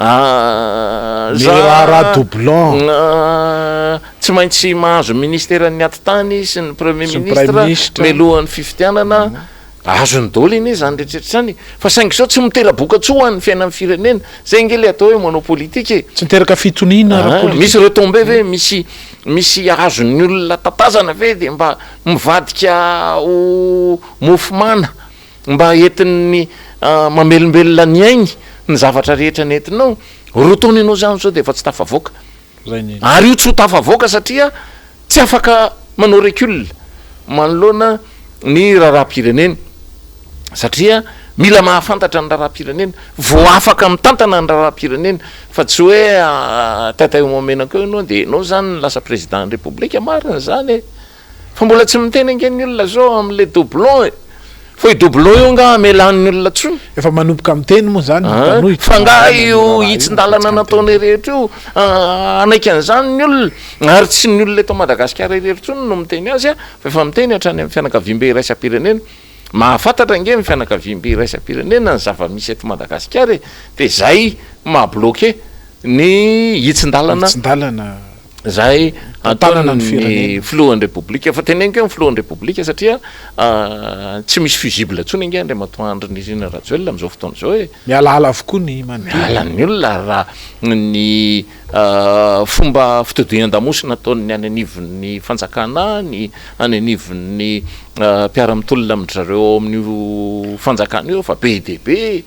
Ny raharaha doublon. Tsy maintsy mahazo ministeran'ny atitany sy ny premier ministre mialohan'ny fifidianana. Azony daholo anie izany rehetra rehetra izany e. Fa saingy izao tsy mitera-bokatsoa ho an'ny fiainan'ny firenena. Izay ange ilay atao hoe manao politika e. Tsy miteraka fitoniana ara-politika. Misy retombées ve? Misy misy azon'ny olona tatazana ve dia mba mivadika ho mofo mana? Mba entin'ny mamelombelona ny ainy ny zavatra rehetra nentinao. Roa taona ianao izany izao dia efa tsy tafavoaka. Ary io tsy ho tafavoaka satria tsy afaka manao recul manoloana ny raharaham-pirenena. Satria mila mahafantatra ny raharaham-pirenena vao afaka mitantana ny raharaham-pirenena fa tsy hoe taitaio mamenaka eo ianao dia ianao izany no lasa président ny Repoblika. Marina izany e! Fa mbola tsy miteny ange ny olona zao amle doublon e! Fa io doublon io nga amelan'ny olona tsony? Efa manomboka miteny moa zany ny mpanohitra. Fa nga io hitsin-dalana nataonay rehetra io hanaiky an'izany ny olona? Ary tsy ny olona eto Madagasikara irery tsony no miteny azy fa efa miteny hatrany amin'ny fianakaviambe iraisam-pirenena. Mahafantatra ange ny fianakaviambe iraisam-pirenena ny zava-misy eto Madagasikara e! Dia zay maha bloquer ny hitsin-dalana. Hitsin-dalana. Izay ataon'ny filohan'ny Repoblika. Fa teneniko hoe ny filohan'ny Repoblika satria tsy misy fusible intsony ange Andriamatoa Andry Nirina Rajoelina amin'izao fotoana izao e. Mialaala avokoa ny manodidina. Miala ny olona ary raha ny fomba fitodian-damosina ataon'ny any anivon'ny fanjakana, ny any anivon'ny mpiara-mitolona amin-dry zareo ao amin'io fanjakana io efa be dia be e.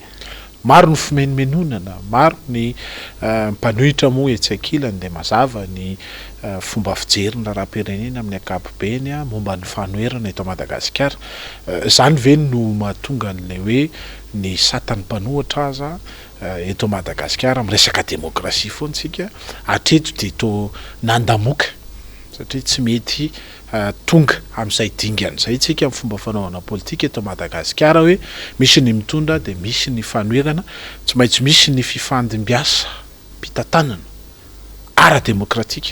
Maro ny fimenomenonana, maro ny mpanohitra moa etsy ankilany dia mazava ny fomba fijery ny raharaham-pirenena amin'ny ankapobeny momba ny fanoherana eto Madagasikara. Izany ve no mahatonga an'ilay hoe ny satan'ny mpanohitra aza eto Madagasikara miresaka demokrasia foana isika hatreto dia toa nandamoka satria tsy mety tonga amin'izay dingana izay isika amin'ny fomba fanaovana politika eto Madagasikara hoe misy ny mitondra dia misy ny fanoherana, tsy maintsy misy ny fifandimbiasam-pitantanana ara-demokratika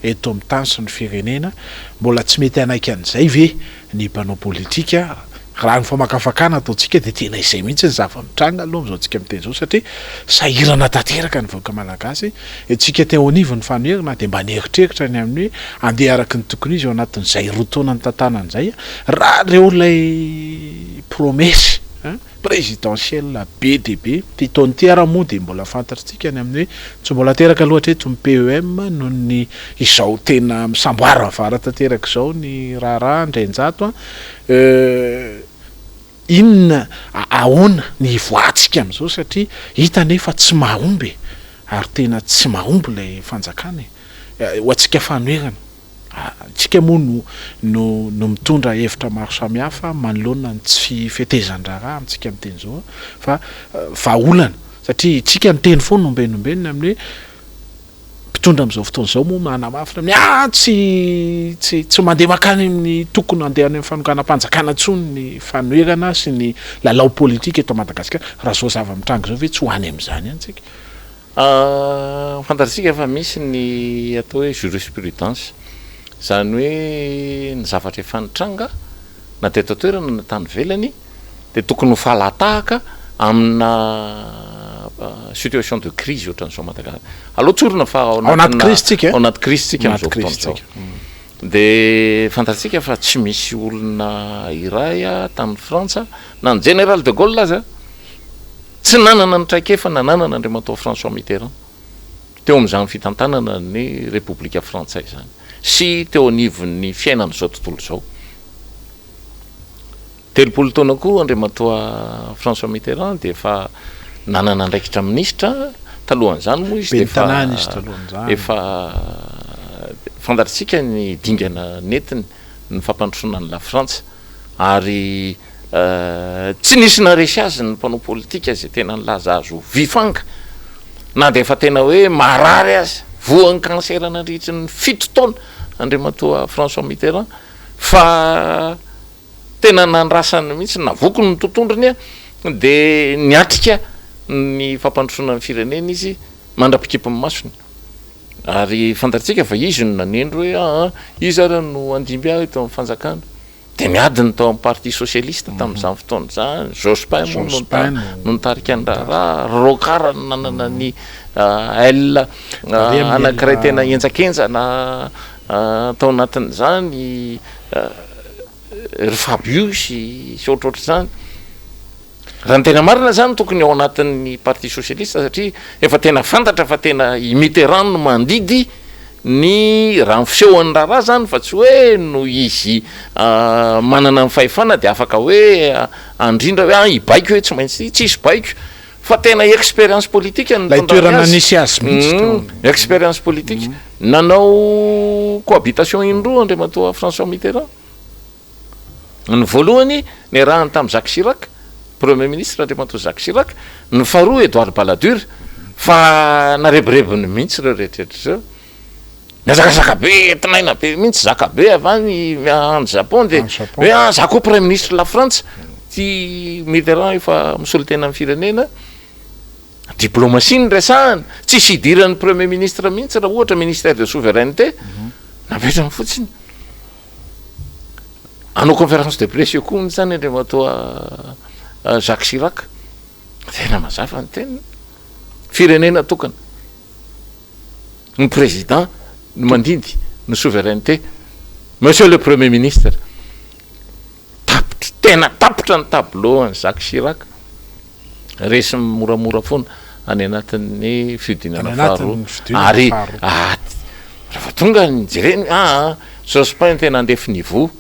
eto amin'ny tany sy ny firenena, mbola tsy mety hanaiky an'izay ve ny mpanao politika? Raha ny famakafakana ataontsika dia tena izay mihitsy ny zava-mitranga aloha amin'izao tsika miteny izao satria sahirana tanteraka ny vahoaka malagasy. Isika teo anivon'ny fanoherana dia mba nieritreritra ny amin'ny hoe handeha araka ny tokony izy ao anatin'izay 2 taona nitantanana izay raha ireo ilay promesse présidentielle be dia be. Ity taona ity ary moa dia mbola fantatritsika ny amin'ny hoe tsy mbola teraka aloha hatreto ny PEM noho ny izao tena misamboaravara tanteraka izao ny raharaha Andrianjato a. Inona, ahoana ny hivoahantsika amin'izao satria hita anie fa tsy mahomby e, ary tena tsy mahomby ilay fanjakana e. Ho antsika fanoherana, isika moa no no no mitondra hevitra maro samihafa manoloana ny tsy fetezan-draharaha amintsika miteny izao fa vahaolana satria isika miteny foana ombieny ombieny ny amin'ny hoe mpitondra amin'izao fotoana izao moa manamafy ny ah tsy tsy tsy mandeha mankany amin'ny tokony handeha any amin'ny fanonganam-panjakana intsony ny fanoherana sy ny lalao politika eto Madagasikara. Raha izao zava-mitranga izao ve tsy ho any amin'izany ihany tsika? Fantatsika fa misy ny atao hoe jurisprudence, izany hoe ny zavatra efa nitranga na teto an-toerana na tany ivelany dia tokony ho falan-tahaka amina situation de crise ohatran'izao Madagasikara. Aleo tsorina fa ao anaty crise tsika e. Ao anaty crise tsika amin'izao fotoana izao. Dia fantatsika fa tsy misy olona iray tany Frantsa, na ny Général de Gaulle aza, tsy nanana ny traikefa nananana Andriamatoa François Mitterrand teo amin'izany fitantanana ny Repoblika Frantsay izany sy teo anivon'ny fiainan'izao tontolo izao. 30 taona koa Andriamatoa François Mitterrand dia efa nanana andraikitra minisitra, talohan'izany moa izy dia efa efa fantatritsika ny dingana nentiny ny fampandrosoana an'i Lafrantsa ary tsy nisy naharesy azy ny mpanao politika izay tena nilaza azy ho vifanga na dia efa tena hoe marary aza, voan'ny kansera nandritry ny 7 taona Andriamatoa François Mitterrand fa tena nandrasany mihitsy, navokony ny tontondrony dia niatrika ny fampandrosoana ny firenena izy mandra-pikipy ny masony. Ary fantatsika fa izy no nanendry hoe aa iza ary no handimby ahy eto amin'ny fanjakana. Dia niady ny tao amin'ny parti socialiste tamin'izany fotoana izany, Jospin moa no nitarika ny raharaha, Rocard no nanana ny aile anankiray tena henjakenjana tao anatin'izany. Ry Fabius sy ohatrohatr'izany. Raha ny tena marina zany tokony ao anatin'ny parti socialiste satria efa tena fantatra fa tena i Mitterrand no mandidy ny raha ny fisehoan'ny raharaha zany fa tsy hoe noho izy manana ny fahefana de afaka hoe handrindra hoe ah hibaiko hoe tsy maintsy tsisy baiko fa tena expérience politique no Ilay toerana nisy azy mihitsy teo. Expérience politique. Nanao cohabitation indroa Andriamatoa François Mitterrand. Ny voalohany niarahany tamin'i Jacques Chirac, Premier ministre Andriamatoa Jacques Chirac, ny faharoa Edouard Balladur, fa narebirebiny mihitsy ireo rehetrarehetra ireo. Nihazakazaka be, tinaina be mihitsy, zaka be avy any any Japon dia hoe ah za koa Premier ministre la Frantsa. Ty Mitterrand efa misolo tena ny firenena. Diplomatie no resahana, tsisy idiran'ny Premier ministre mihitsy raha ohatra ministère de souveraineté, napetrany fotsiny. Hanao conférence de presse eo koa mihitsy zany Andriamatoa Jacques Chirac, tena mazava ny teniny, firenena tokana, ny président no mandidy ny souveraineté, Monsieur le Premier ministre, tapitra, tena tapitra ny tableau an'i Jacques Chirac. Resy moramora foana any anatin'ny fihodinana faharoa. Ary rehefa tonga ny jereny, aa Jospin tena andefy niveau.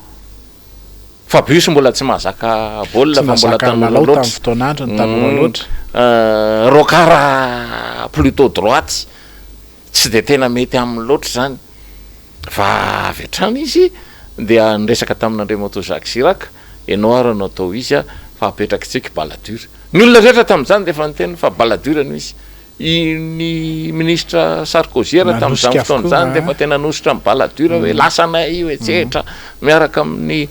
Fabius mbola tsy mahazaka baolina fa mbola tanora loatra. Tamin'ny fotoan'androny tanora loatra. Rocard plutôt droite, tsy dia tena mety aminy loatra izany. Fa avy hatrany izy dia niresaka tamin'Andriamatoa Jacques Chirac, ianao ary no atao izy fa apetrakitsika Balladur. Ny olona rehetra tamin'izany dia efa niteny fa Balladur no izy. I ny minisitra Sarkozy ary tamin'izany fotoana izany dia efa tena nanosotra an'i Balladur hoe lasanay io etsetra miaraka amin'ny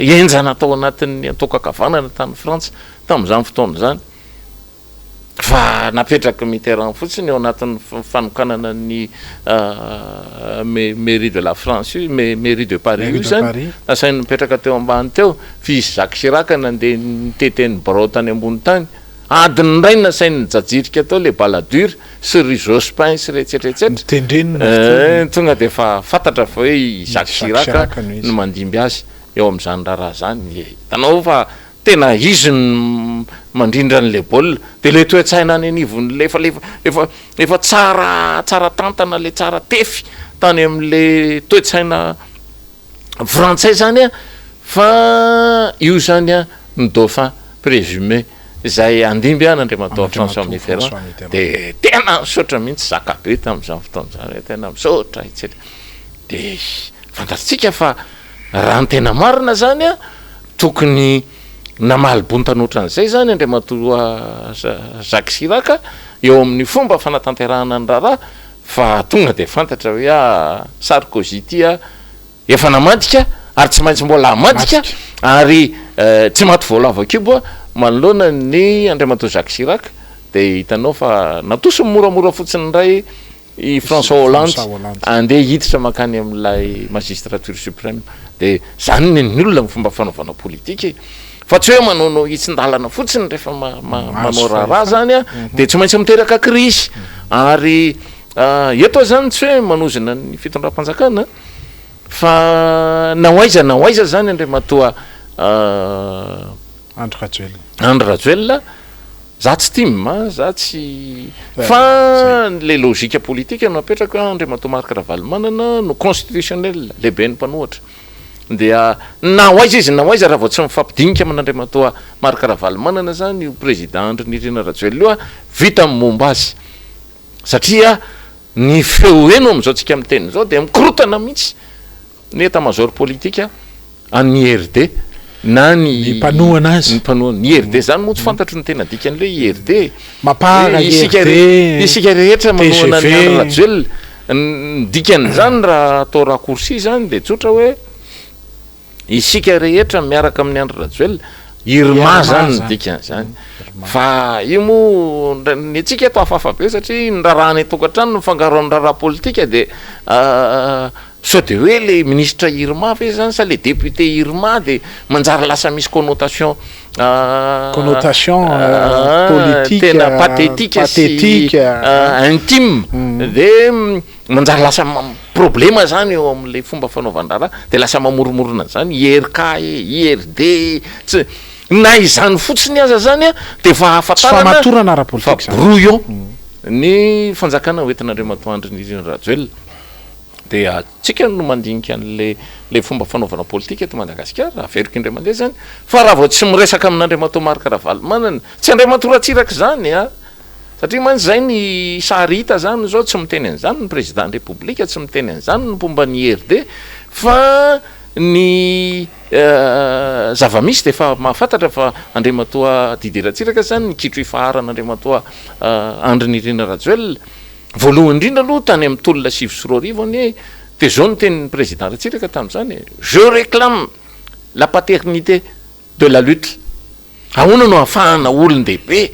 henjana tao anatin'ny antoko ankavanana tany Frantsa tamin'izany fotoana izany. Fa napetrak'i Mitterrand fotsiny ao anatin'ny fanokanana ny mairie de la France io, mairie de Paris io izany, nasainy nipetraka teo ambany teo, f'izy Jacques Chirac nandeha nitety ny birao tany ambony tany, adiny iray nasainy nijajirika teo le Balladur sy ry Jospin sy ry etsetra etsetra, Notendreny ny fotoana. Tonga dia efa fantatra fa hoe i Jacques Chirac no mandimby azy eo amin'izany raharaha izany, hitanao fa Tena izy no mandrindra an'ilay baolina. Dia ilay toe-tsaina any anivon'ilay efa efa efa efa tsara tsara tantana ilay tsara tefy tany amin'ilay toe-tsaina frantsay izany an, fa io izany an ny dauphin présumé izay handimby an Andriamatoa François Mitterrand. Dia tena misaotra mihitsy zakabe tamin'izany fotoana izany hoe tena misaotra etsetra. Dia fantatsika fa Raha ny tena marina izany an, tokony namaly bontana ohatran'izay izany Andriamatoa Jacques Chirac eo amin'ny fomba fanatanterahana ny raharaha fa tonga dia fantatra hoe ah Sarkozy ity ah efa namadika ary tsy maintsy mbola hamadika ary tsy maty voalavo an-kibo manoloana ny Andriamatoa Jacques Chirac dia hitanao fa natosiny moramora fotsiny indray I François Hollande andeha hiditra mankany amin'ilay magistrature suprême. Dia izany ny an'ny olona amin'ny fomba fanaovana politika e. Fa tsy hoe manaonao hitsin-dalana fotsiny rehefa manao raharaha izany an, dia tsy maintsy miteraka krizy. Ary eto aho izany tsy hoe manozona ny fitondram-panjakana fa na ho aiza na ho aiza izany Andriamatoa Andry Rajoelina. Andry Rajoelina Za tsy tim a, za tsy fa le logique politique no apetrako hoe Andriamatoa Marc Ravalomanana no constitutionnel, lehiben'ny mpanohatra. Dia na ho aiza izy na ho aiza raha vao tsy mifampidinika amin'Andriamatoa Marc Ravalomanana zany io président Andry Nirina Rajoelina io a, vita ny momba azy. Satria ny feo heno amin'izao tsika miteny izao dia mikorotana mihitsy. Ny état major politique an'ny IRD na ny Ny mpanohana azy. Ny mpanohana ny IRD zany moa tsy fantatro ny tena dikan'ilay hoe IRD e. Mapar, Isika IRD, isika rehetra manohana an'i tgv. Andry Rajoelina. Ny dikan'izany raha atao raccourci zany dia tsotra hoe isika rehetra miaraka amin'i Andry Rajoelina, IRMA zany ny dikan'izany. Fa io moa ny antsika eto hafahafa be satria ny raharaha any an-tokantrano mifangaro amin'ny raharaha politika dia Sao de hoe le minisitra Irma ve zany sa le député Irma de manjary lasa misy connotation Connotation politique, tena pathétique sy intime de manjary lasa problema zany eo amle fomba fanaovan-draharaha de lasa mamoromorona an'zany IRK e, IRD e, tsy na izany fotsiny aza zany an de efa Tsy ahafantarana fahamatorana fa ara-politika zany. brouillon ny fanjakana hoentin'Andriamatoa Andry Nirina Rajoelina. Dia antsika no mandinika an'le le fomba fanaovana politika eto Madagasikara, averiko indray mandeha izany, fa raha vao tsy miresaka amin'Andriamatoa Marc Ravalomanana, tsy Andriamatoa Ratsiraka izany an! Satria mantsy izay ny sary hita izany izao, tsy miteny an'izany ny Président ny Repoblika, tsy miteny an'izany ny mpomba ny IRD, fa ny zava-misy dia efa mahafantatra fa Andriamatoa Didier Ratsiraka izany ny kitro ifaharana Andriamatoa Andry Nirina Rajoelina, Voalohany indrindra aloha tany amin'ny tolona 2009 anie dia izao no tenin'ny président Ratsiraka tamin'izany e, je réclame la paternité de la lutte. Ahoana no ahafahana olon-dehibe,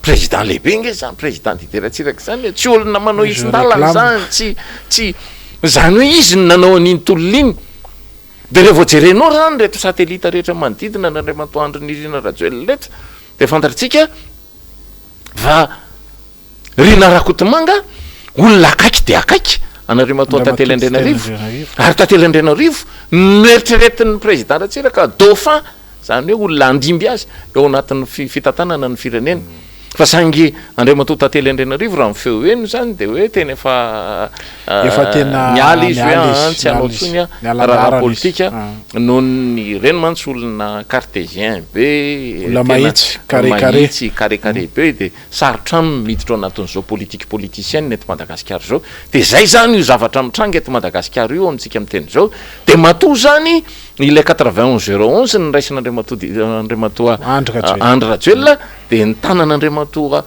président lehibe ange izany président Didier Ratsiraka izany e, tsy olona manao Je hitsin-dalana réclame. izany, tsy tsy izany hoe izy no nanao an'iny tolona iny. Dia rehefa vao jerenao izany ireto satellite rehetra manodidina an'Andriamatoa Andry Nirina Rajoelina ireto dia fantatritsika fa Rina Rakotomanga, olona akaiky dia akaiky an'Andriamatoa Tantely Andrianarivo, ary Tantely Andrianarivo noeritreretin'ny Président Ratsiraka dauphin, izany hoe olona handimby azy eo anatin'ny fitantanana ny firenena. Fa saingy Andriamatoa Tantely Andrianarivo raha ny feo heno izany dia hoe tena efa Efa tena niala izy hoe niala aa izy, tsy hanao niala izy, intsony aho niala raharaha anarana izy. politika noho ny ireny mantsy olona cartésien be, Olona tena mahitsy, carré carré. mahitsy, carré carré be dia Sarotra aminy ny miditra ao anatin'izao politique politicienne eto Madagasikara izao. Dia izay izany io zavatra mitranga eto Madagasikara io amintsika miteny izao. Dia matoa izany ilay 91 0 11 noraisin'Andriamatoa Andriamatoa Andry Rajoelina. Andry Rajoelina dia ny tanan'Andriamatoa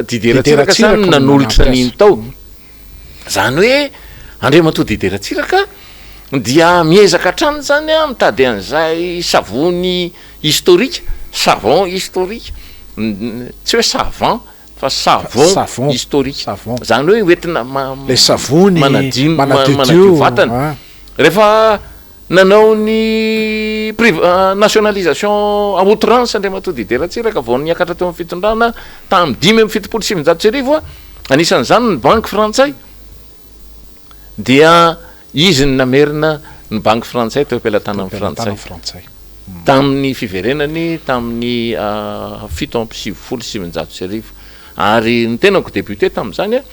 Didier Didier Ratsiraka izany Ratsiraka no nanolotra nanampy an'iny azy. tao. Izany hoe Andriamatoa Didier Ratsiraka dia miezaka hatrany izany mitady an'izay savony historique, savon historique, tsy hoe savant. Fa savon historique. Zany hoe hoentina manadio manadio vatana. Rehefa nanao ny nationalisation à outrance Andriamatoa Didier Ratsiraka vao niakatra teo amin'ny fitondrana tamin'ny 1975, anisan'izany ny banky frantsay, dia izy no namerina ny banky frantsay teo am-pelatanan'ny frantsay tamin'ny fiverenany tamin'ny 1997. Ary ny tenako député tamin'izany,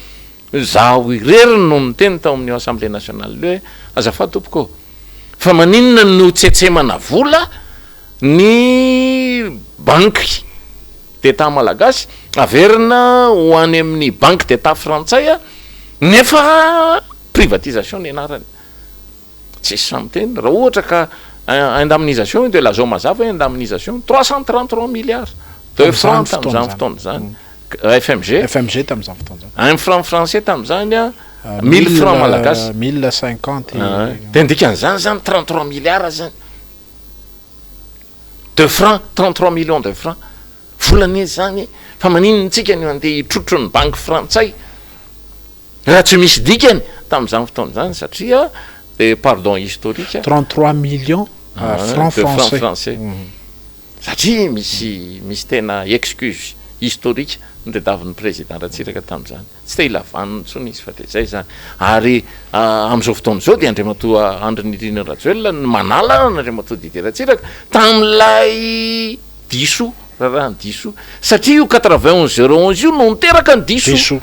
izaho irery no niteny tao amin'io assemblée nationale io hoe azafady tompoko ô, fa maninona no tsetsemana vola ny banky d'Etat malagasy averina ho any amin'ny banky d'Etat frantsay nefa privatisation ny anarany? Tsisy sahy miteny. Raha ohatra ka indemnisation io dia lazao mazava hoe indemnisation 333 milliards de francs tamin'izany fotoana izany. FMG. FMG tamin'izany fotoana izany. Un franc français tamin'izany a 1000 francs malagasy. 1050. Dia ny dikan'izany zany 33 milliards zany de francs, 33 millions de francs. Vola anie izany e! Fa maninona tsika no handeha hitrotro ny banky frantsay raha tsy misy dikany tamin'izany fotoana izany satria dia pardon historique. 33 millions francs de francs français. Satria misy misy tena excuse historique notadiavin'ny président Ratsiraka tamin'izany. Tsy te hila vaniny intsony izy fa dia izay izany. Ary amin'izao fotoana izao dia Andriamatoa Andry Nirina Rajoelina no manala an'Andriamatoa Didier Ratsiraka tamin'ilay diso, raharaha ny diso, satria io 91 011 io no niteraka ny diso. Diso.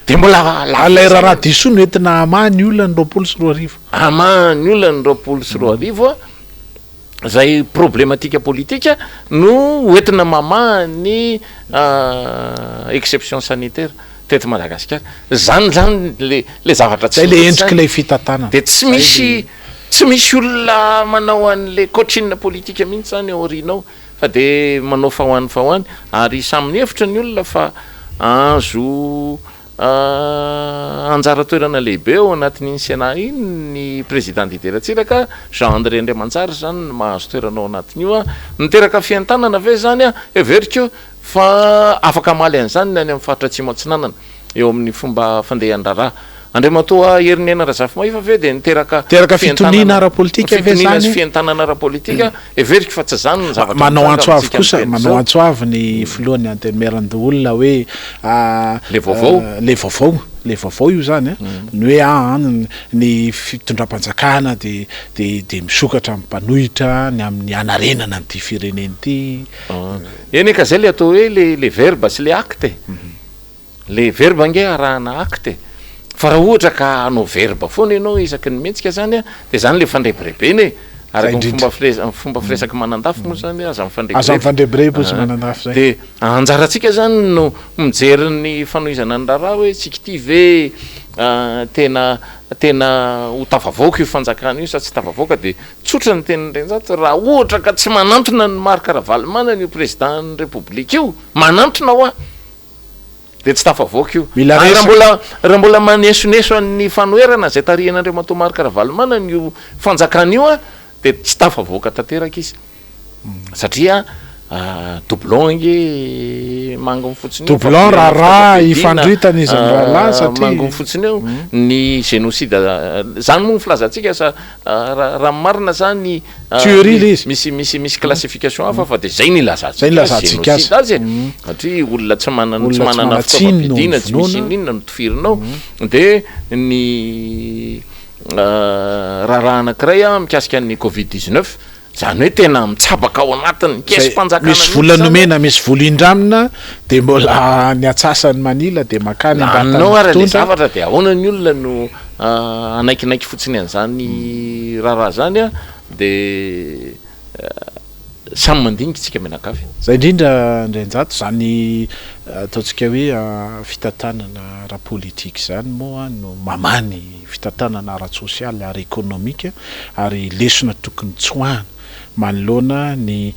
Dia mbola lava Ilay raharaha diso no entina hamaha ny olona ny 2020. Hamaha ny olona ny 2020, izay problématique politique no hoentina mamaha ny exception sanitaire teto Madagasikara. Zany zany le le zavatra tsy Zay le endrik'ilay fitantanana. Dia tsy misy Tsy misy olona manao an'le coaching politique mihitsy zany ao aoriana ao fa de manao fa ho any fa ho any ary samy mihevitra ny olona fa azo anjara toerana lehibe ao anatin'iny Sénat iny ny président Didier Ratsiraka, Jean André Andriamanjary zany no mahazo toerana ao anatin'io an. Niteraka fientanana ve zany an? Heveriko fa afaka hamaly an'izany ny any amin'ny faritra Atsimo Atsinanana. eo amin'ny fomba fandehan-draharaha. Andriamatoa Heriniaina Razafimahefa ve dia niteraka Niteraka fitoniana ara-politika ve fitoniana sy izany? fientanana ara-politika? Heveriko fa tsy izany ny zavatra Manao mitranga antso avo amintsika kosa, miteny manao izao. antso avo ny filohan'ny Antenimierandoholona hoe Le vaovao. le vaovao, le vaovao io izany an, ny hoe aa ny fitondram-panjakana dia dia dia misokatra amin'ny mpanohitra ny amin'ny hanarenana an'ity firenena ity. Eny e, ka izay le atao hoe le le verbe sy le acte e. Le verbe ange arahana acte e! Fa raha ohatra ka hanao verbe foana ianao isaky ny mihetsika zany an, de zany le fandrebirebena e! Araka ny fomba fire- fomba firesak'i Manandafy moa zany hoe aza mifandrebireby. Aza mifandrebireby hozy Manandafy zay. De anjarantsika zany no mijery ny fanohizana ny raharaha hoe tsika ity ve tena tena ho tafavoaka io fanjakana io sa tsy tafavoaka de tsotra ny tenin'i Renjato raha ohatra ka tsy manantona an'i Marc Ravalomanana io président-n'ny République io, manantona hoa! Dia tsy tafavoaka io. Mila Ary raha resaka. mbola raha mbola manesoneso an'ny fanoherana izay tarihin'Andriamatoa Marc Ravalomanana io fanjakana io dia tsy tafavoaka tanteraka izy. Satria doublon ange manginy fotsiny eo. Doublon raharaha ifandritana izy mirahalahy satria. Manginy fotsiny eo ny génocide. Izany moa ny filazantsika sa Raha ny marina zany Tuerie le izy. Misy misy misy classification hafa fa de zay no ilazantsika azy, ilazantsika azy. Génocide azy e. Satria olona tsy manana tsy manana fitaovam-piadiana, tsy misy n'inona n'inona no tifirinao. De ny raharaha anankiray mikasika ny covid 19, Zany hoe tena mitsabaka ao anatin'ny kesim-panjakana Misy vola nomena, misy vola indramina, dia mbola ny atsasany manila dia makany am-batan'ny mpitondra. Laninao ary ilay zavatra dia ahoana ny olona no hanaikinaiky fotsiny an'izany raharaha izany an, dia samy mandinika isika mianakavy. Izay indrindra Andrianjato, izany ataontsika hoe fitantanana ara-politika izany moa no mamaha ny fitantanana ara-tsosialy, ara-ekonomika ary lesona tokony tsoahana manoloana ny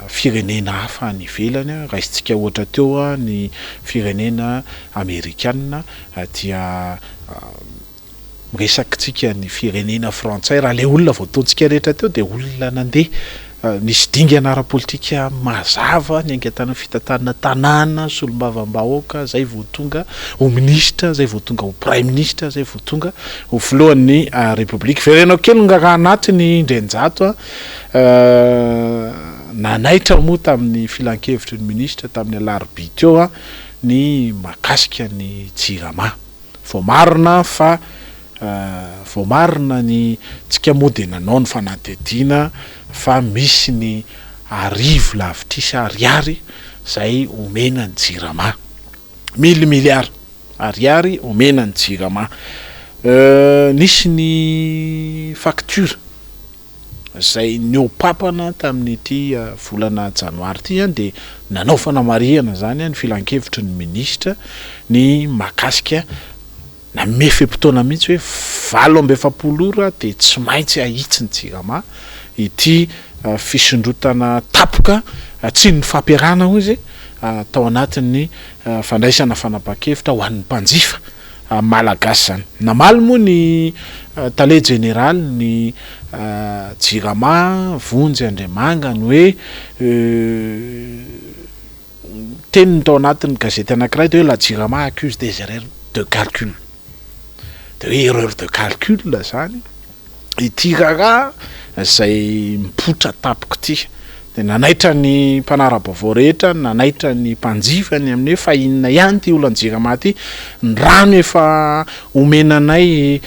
firenena hafa any ivelany, raisintsika ohatra teo ny firenena amerikana dia miresaka tsika ny firenena frantsay, raha le olona voataontsika rehetra teo dia olona nandeha. Nisy dingana ara-politika mazava niainga tany amin'ny fitantanana tanàna, solombavambahoaka, izay vao tonga ho minisitra, izay vao tonga ho praiminisitra, izay vao tonga ho filohan'ny Repoblika. Verenao kely ny raharaha anatiny Indrenjato a! Nanaitra moa tamin'ny filankevitry ny minisitra tamin'ny alarobia teo ny mahakasika ny Jirama. Voamarina fa Voamarina ny tsika moa dia nanao ny fanadihadiana fa misy ny arivo lavitrisa ariary izay omena ny jirama. Mille milliards ariary omena ny jirama. Nisy ny facture izay nihoa-papana tamin'ity volana janoary ity dia nanao fanamarihana izany ny filankevitry ny minisitra ny mahakasika Nanome fe-potoana mihitsy hoe 48 ora dia tsy maintsy ahitsy ny Jirama ity fisondrotana tampoka tsy nifampiarahana hoy izy tao anatin'ny fandraisana fanapahan-kevitra ho an'ny mpanjifa malagasy izany. Namaly moa ny tale jeneralin'ny Jirama, Vonjy Andriamanga ny hoe Teniny tao anatin'ny gazety anankiray dia hoe la Jirama accuse des erreurs de calcul. Dia hoe erreur de calcul izany ity raharaha izay mipoitra tampoka ity. Dia nanaitra ny mpanara-baovao rehetra, nanaitra ny mpanjifa ny amin'ny hoe fa inona ihany ity olan'ny Jirama ity, ny rano efa omena anay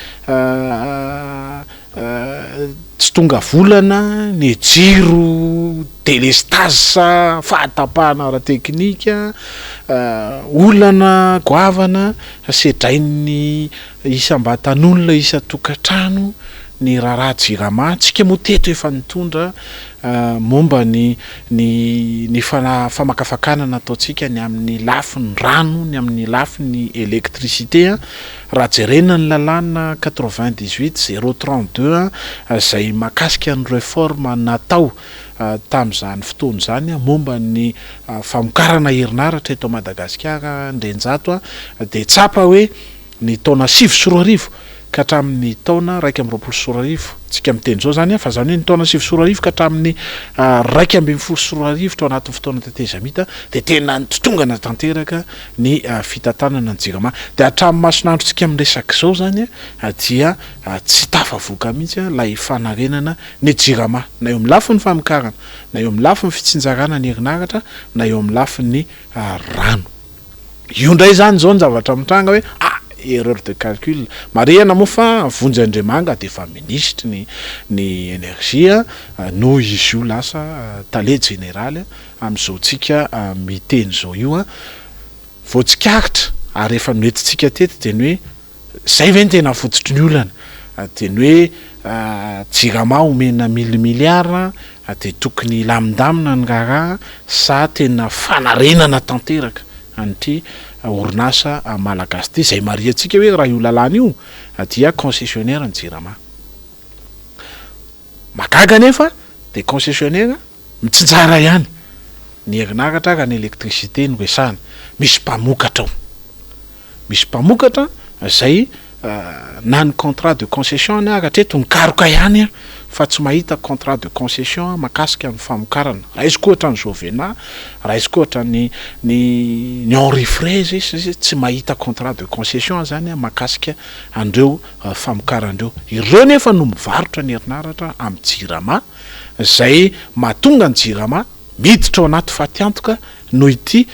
Tsy tonga volana ny jiro, delestazy, fahatapahana ara-teknika, olana goavana sedrain'ny isam-batan'olona isan-tokantrano ny raharaha jirama. Tsika moa teto efa nitondra momba ny ny ny famakafakana nataontsika ny amin'ny lafiny rano, ny amin'ny lafiny électricité. Raha jerena ny lalàna 98 032 izay mahakasika ny réforme natao tamin'izany fotoana izany momba ny famokarana herinaratra eto Madagasikara Andrianjato dia tsapa hoe ny taona 2009 ka hatramin'ny taona 2021, tsika miteny izao izany fa izany hoe ny taona 2009 ka hatramin'ny 2011 tao anatin'ny fotoana tetezamita dia tena nitotongana tanteraka ny fitantanana ny jirama. Dia hatramin'ny mason'androntsika miresaka izao izany dia tsy tafavoaka mihitsy ilay fanarenana ny jirama na eo amin'ny lafiny famokarana, na eo amin'ny lafiny fitsinjarana ny herinaratra, na eo amin'ny lafiny rano. Io indray izany izao ny zavatra mitranga hoe ah erreur de calcul. Marihana moa fa Vonjy Andriamanga dia efa minisitry ny ny energie no izy io lasa tale jeneraly amin'izao tsika miteny izao io an. Vao tsikaritra ary efa noentintsika teto dia ny hoe Zay ve no tena fototry ny olana? Dia ny hoe jirama omena mille milliards dia tokony hilamindamina ny raharaha sa tena fanarenana tanteraka an'ity orinasa malagasy ity izay marihantsika hoe raha io lalàna io dia concessionnaire ny jirama. Mahagaga anefa dia concessionnaire mitsinjara ihany ny herinaratra raha ny électricité no resahana. Misy mpamokatra ao. Misy mpamokatra izay na ny contrat de concession-ny ary hatreto mikaroka ihany fa tsy mahita contrat de concession mahakasika ny famokarana. Raisiko ohatra ny Jovena, raisiko ohatra ny ny ny Henri Fraise sy ny sisa tsy mahita contrat de concession zany mahakasika an'ireo famokarana ireo. Ireo nefa no mivarotra ny herinaratra amin'ny Jirama izay mahatonga ny Jirama miditra ao anaty fatiantoka noho ity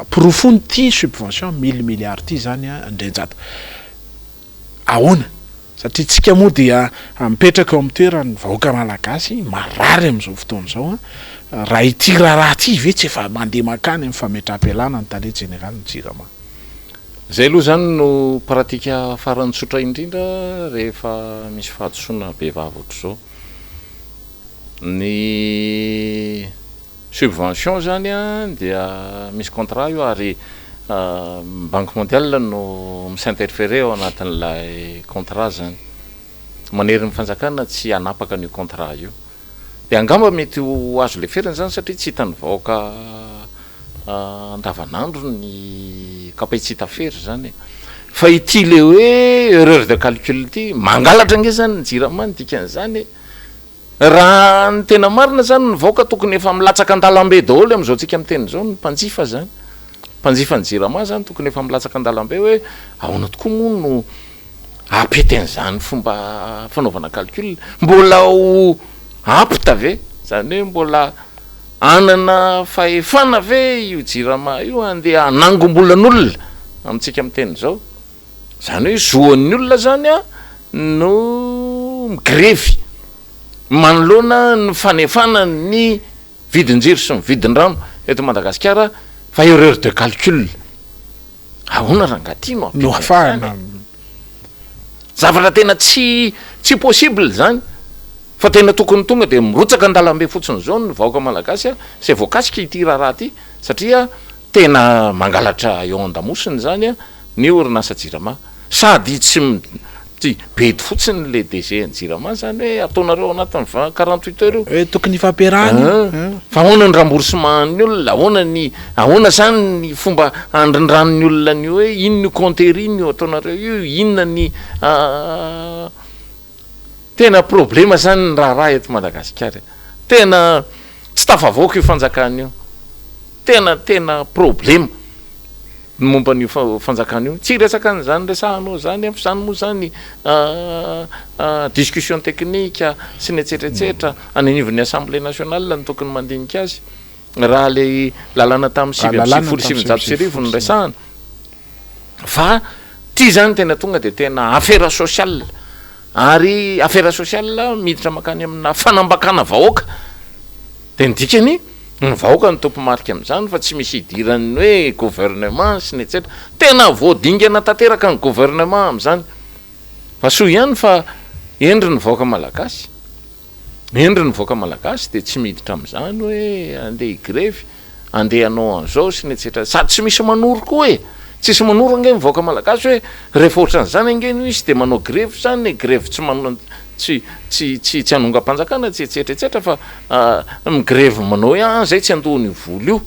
porofon'ity subvention mille milliards ity izany Andrianjato. Ahoana? Satria tsika moa dia mipetraka eo amin'ny toeran'ny vahoaka malagasy marary amin'izao fotoana izao. Raha ity raharaha ity ve tsy efa mandeha mankany amin'ny fametraham-pialana ny tale jeneralin'ny Jirama? Izay aloha izany no pratika farany tsotra indrindra rehefa misy fahadisoana bevava ohatr'izao. Ny subvention zany dia misy contrat io ary banque mondiale no mi-s'interferer ao anatin'ilay contrat zany. Manery ny fanjakana tsy hanapaka an'io contrat io. Dia angamba mety ho azo leferina zany satria tsy hitan'ny vahoaka andavanandro ny kapay-tsy hita fery zany e. Fa ity le hoe erreur de calcul ity, mangalatra ange zany ny jirama ny dikan'izany e. Raha ny tena marina zany ny vahoaka tokony efa milatsaka an-dalambe daholo amin'izao tsika miteny izao, ny mpanjifa zany. Mpanjifa ny Jirama zany tokony efa milatsaka an-dalambe hoe ahoana tokoa moa no hampety an'izany fomba fanaovana calcul. Mbola ho apte ve? Zany hoe mbola hanana fahefana ve io Jirama io handeha hanangom-bolan'olona amintsika miteny izao? Izany hoe zoan'ny olona zany an no migrevy manoloana ny fanefana ny vidin-jiro sy ny vidin-drano eto Madagasikara fa erreur de calcul. Ahoana rangaha ty no No ampita ahafahana an'izany e? Zavatra tena tsy tsy possible izany fa tena tokony tonga dia mirotsaka an-dalambe fotsiny izao ny vahoaka malagasy izay voakasika ity raharaha ity satria tena mangalatra eo an-damosiny izany ny orinasa Jirama. Sady tsy tsy bedy fotsiny le DG an'i Jirama zany hoe ataonareo ao anatin'ny vingt, 48 heures io. Hoe tokony hifampiarahana io. Fa ahoana ny remboursement an'ny olona, ahoana ny, ahoana zany ny fomba handrindran'ny olona an'io hoe inona io compteur iny io ataonareo io, inona ny tena problema zany ny raharaha eto Madagasikara e. Tena tsy tafavoaka io fanjakana io. Tena tena problema. Ny momba an'io fanjakana io, tsy hiresaka an'izany resahanao izany aho, fa izany moa izany discussion technique sy ny etsetra etsetra, any anivon'ny assemblée nationale no tokony mandinika azy, raha ilay lalàna tamin'ny 1999 no resahana, fa ity izany tena tonga dia tena affaire sociale, ary affaire sociale miditra mankany amina fanambakana vahoaka. Dia ny dikany, ny vahoaka no tompo-marika amin'izany fa tsy misy idiran'ny hoe gouvernement sy ny etsetra. Tena voadingana tanteraka ny gouvernement amin'izany. Fa soa ihany fa hendry ny vahoaka malagasy. Hendry ny vahoaka malagasy dia tsy miditra amin'izany hoe andeha higrevy. Andeha hanao an'izao sy ny etsetra. Sady tsy misy manoro koa e! Tsisy manoro ange ny vahoaka malagasy hoe rehefa ohatran'izany ange no izy dia manao grevy izany e, grevy tsy manao tsy tsy tsy tsy hanongam-panjakana tsy etsetra etsetra fa migrevy manao hoe an zay tsy handoa an'io vola io.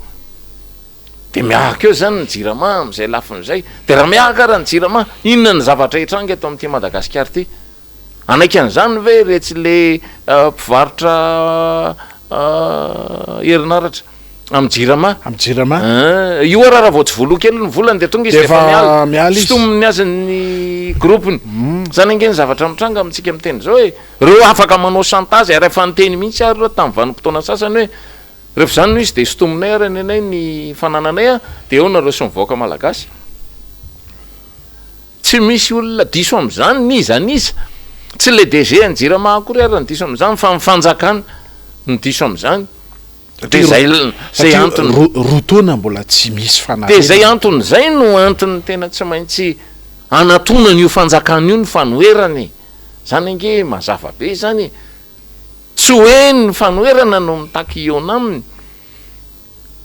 Dia miahaka eo izany ny jirama amin'izay lafiny izay. Dia raha miahaka ara ny jirama, inona ny zavatra hitranga eto amin'ity Madagasikara ity? Hanaiky an'izany ve iretsy le mpivarotra herinaratra amin'ny jirama? Amin'ny jirama. Hein, io ara raha vao tsy voaloa kely ny volany dia tonga izy dia efa miala. Miala izy. Sintominy azy ny groupe-ny. Zany ange ny zavatra mitranga amintsika miteny izao e. Reo afaka manao chantage ary efa niteny mihitsy ary reo tamin'ny vanim-potoana sasany hoe rehefa izany no izy dia sintominay ary ny anay ny fanananay a, dia eo nareo sy ny vahoaka malagasy. Tsy misy olona diso amin'izany n'iza n'iza, tsy ilay DG an'i Jirama akory ary no diso amin'izany fa ny fanjakana no diso amin'izany. Dia izay izay antony. Roa taona mbola tsy misy fanarenana. Dia izay antony izay no antony tena tsy maintsy anatonana io fanjakana io ny fanoherana e. Izany ange mazava be izany e. Tsy hoe ny fanoherana no mitaky hihaona aminy.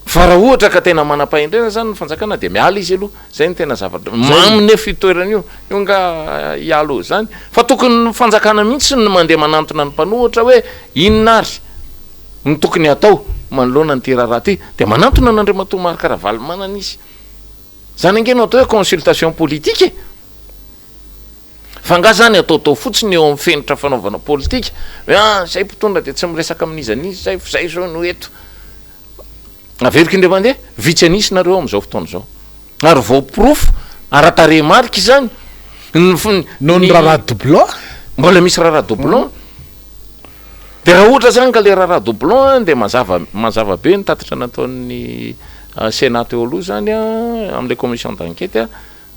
Fa raha ohatra ka tena manam-pahendrena zany ny fanjakana dia miala izy aloha, zay no tena zavatra, mamy nefa io toerana io, io nga hiala eo zany, fa tokony ny fanjakana mihitsy no mandeha manantona ny mpanohitra hoe inona ary no tokony hatao manoloana an'ity raharaha ity, dia manantona an'Andriamatoa Marc Ravalomanana izy, zany ange no atao hoe consultation politique e! Fa nga zany ataotao fotsiny eo amin'ny fenitra fanaovana politika hoe ah zay mpitondra dia tsy miresaka amin'iza n'iza zay fa zay zao no eto. Averiko indray mandeha, vitsy an'isa nareo amin'izao fotoana izao. Ary voaporofo ara-tarehimarika izany. Ny Noho ny raharaha doublon? Mbola misy raharaha doublon. Dia raha ohatra zany ka le raharaha doublon dia mazava mazava be ny tatitra nataon'ny Sénat teo aloha zany amin'ilay commission d'enquête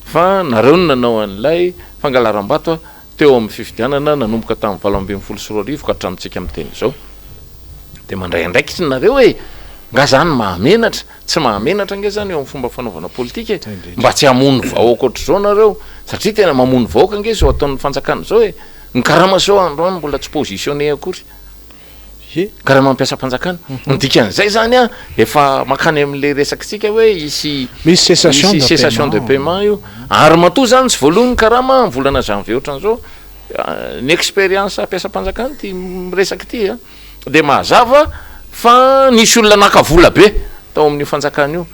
Fa nareo no nanao an'ilay fangalaram-bato teo amin'ny fifidianana nanomboka tamin'ny 2018 ka hatramintsika miteny izao. Dia mandray andraikitra nareo e! Nga zany mahamenatra? Tsy mahamenatra ange zany eo amin'ny fomba fanaovana politika e! Mba tsy hamono vahoaka ohatr'izao nareo, satria tena mamono vahoaka ange izao ataon'ny fanjakana izao e! Ny karama zao androany mbola tsy positionné akory. He. Karama mpiasam-panjakana. Ny dikan'izay zany an, efa mankany amin'ilay resakitsika hoe hisy Misy cessation hisy de cessation de paiement. paiement io. Ary matoa zany tsy voaloa ny karama amin'ny volana janvier ohatran'izao, ny expérience mpiasam-panjakana ity miresaka ity an, dia mazava fa nisy olona naka vola be tao amin'io fanjakana io.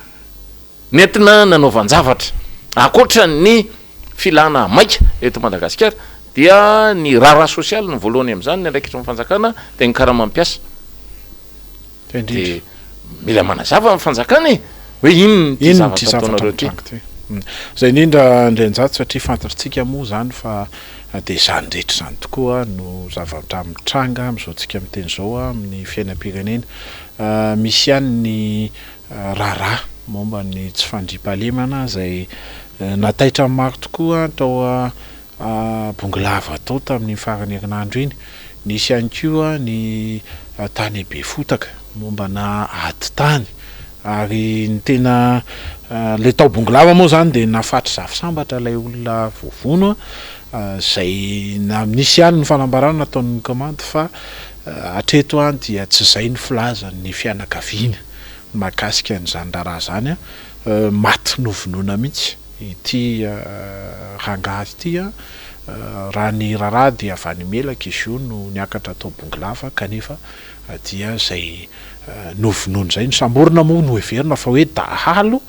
Nentina nanaovan-javatra. Ankoatra ny filana maika eto Madagasikara. dia ny raharaha sosialy no voalohany amin'izany, ny andraikitry ny fanjakana dia ny karaman'ny mpiasa. Dia mila manazava ny fanjakana e! Hoe inona ity zavatra ataonareo ity? Izay indrindra Andrianjato satria fantatritsika moa izany fa dia izany rehetra izany tokoa no zavatra mitranga amin'izao tsika miteny izao amin'ny fiainam-pirenena. Misy ihany ny raharaha momba ny tsy fandriampahalemana izay nataitra ny maro tokoa tao Bongolava tao tamin'iny faran'ny herinandro iny. Nisy ihany koa ny tany Befotaka mombana ady tany ary ny tena ilay tao Bongolava moa izany dia nahafaty Zafisambatra ilay olona voavono izay nisy ihany ny fanambarana nataon'ny kaomandy fa hatreto dia tsy izay ny filazan'ny fianakaviana mahakasika an'izany raharaha izany. Maty novonoina mihitsy ity rangahy ity. Raha ny raharaha dia avy any Melaky izy io no niakatra tao Bongolava kanefa dia izay novonoina izay. Nosamborina moa noheverina fa hoe dahalo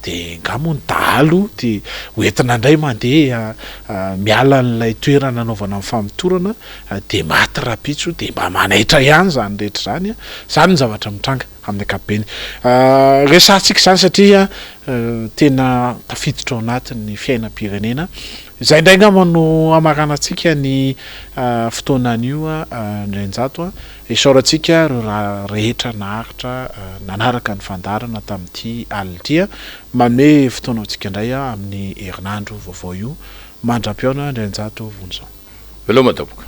dia nga moa ny dahalo dia hoentina indray mandeha miala an'ilay toerana nanaovana ny famotorana dia maty rahampitso dia mba manaitra ihany izany rehetra izany. Izany ny zavatra mitranga amin'ny ankapobeny. Resahantsika izany satria tena tafiditra ao anatin'ny fiainam-pirenena. Izay indray angamba no hamaranantsika ny fotoana anio Andrianjato. Isaorantsika ireo rehetra naharitra nanaraka ny fandaharana tamin'ity alina ity. Manome fotoana ho antsika indray amin'ny herinandro vaovao io. Mandra-pihaona Andrianjato Vonjison. Veloma tompoko.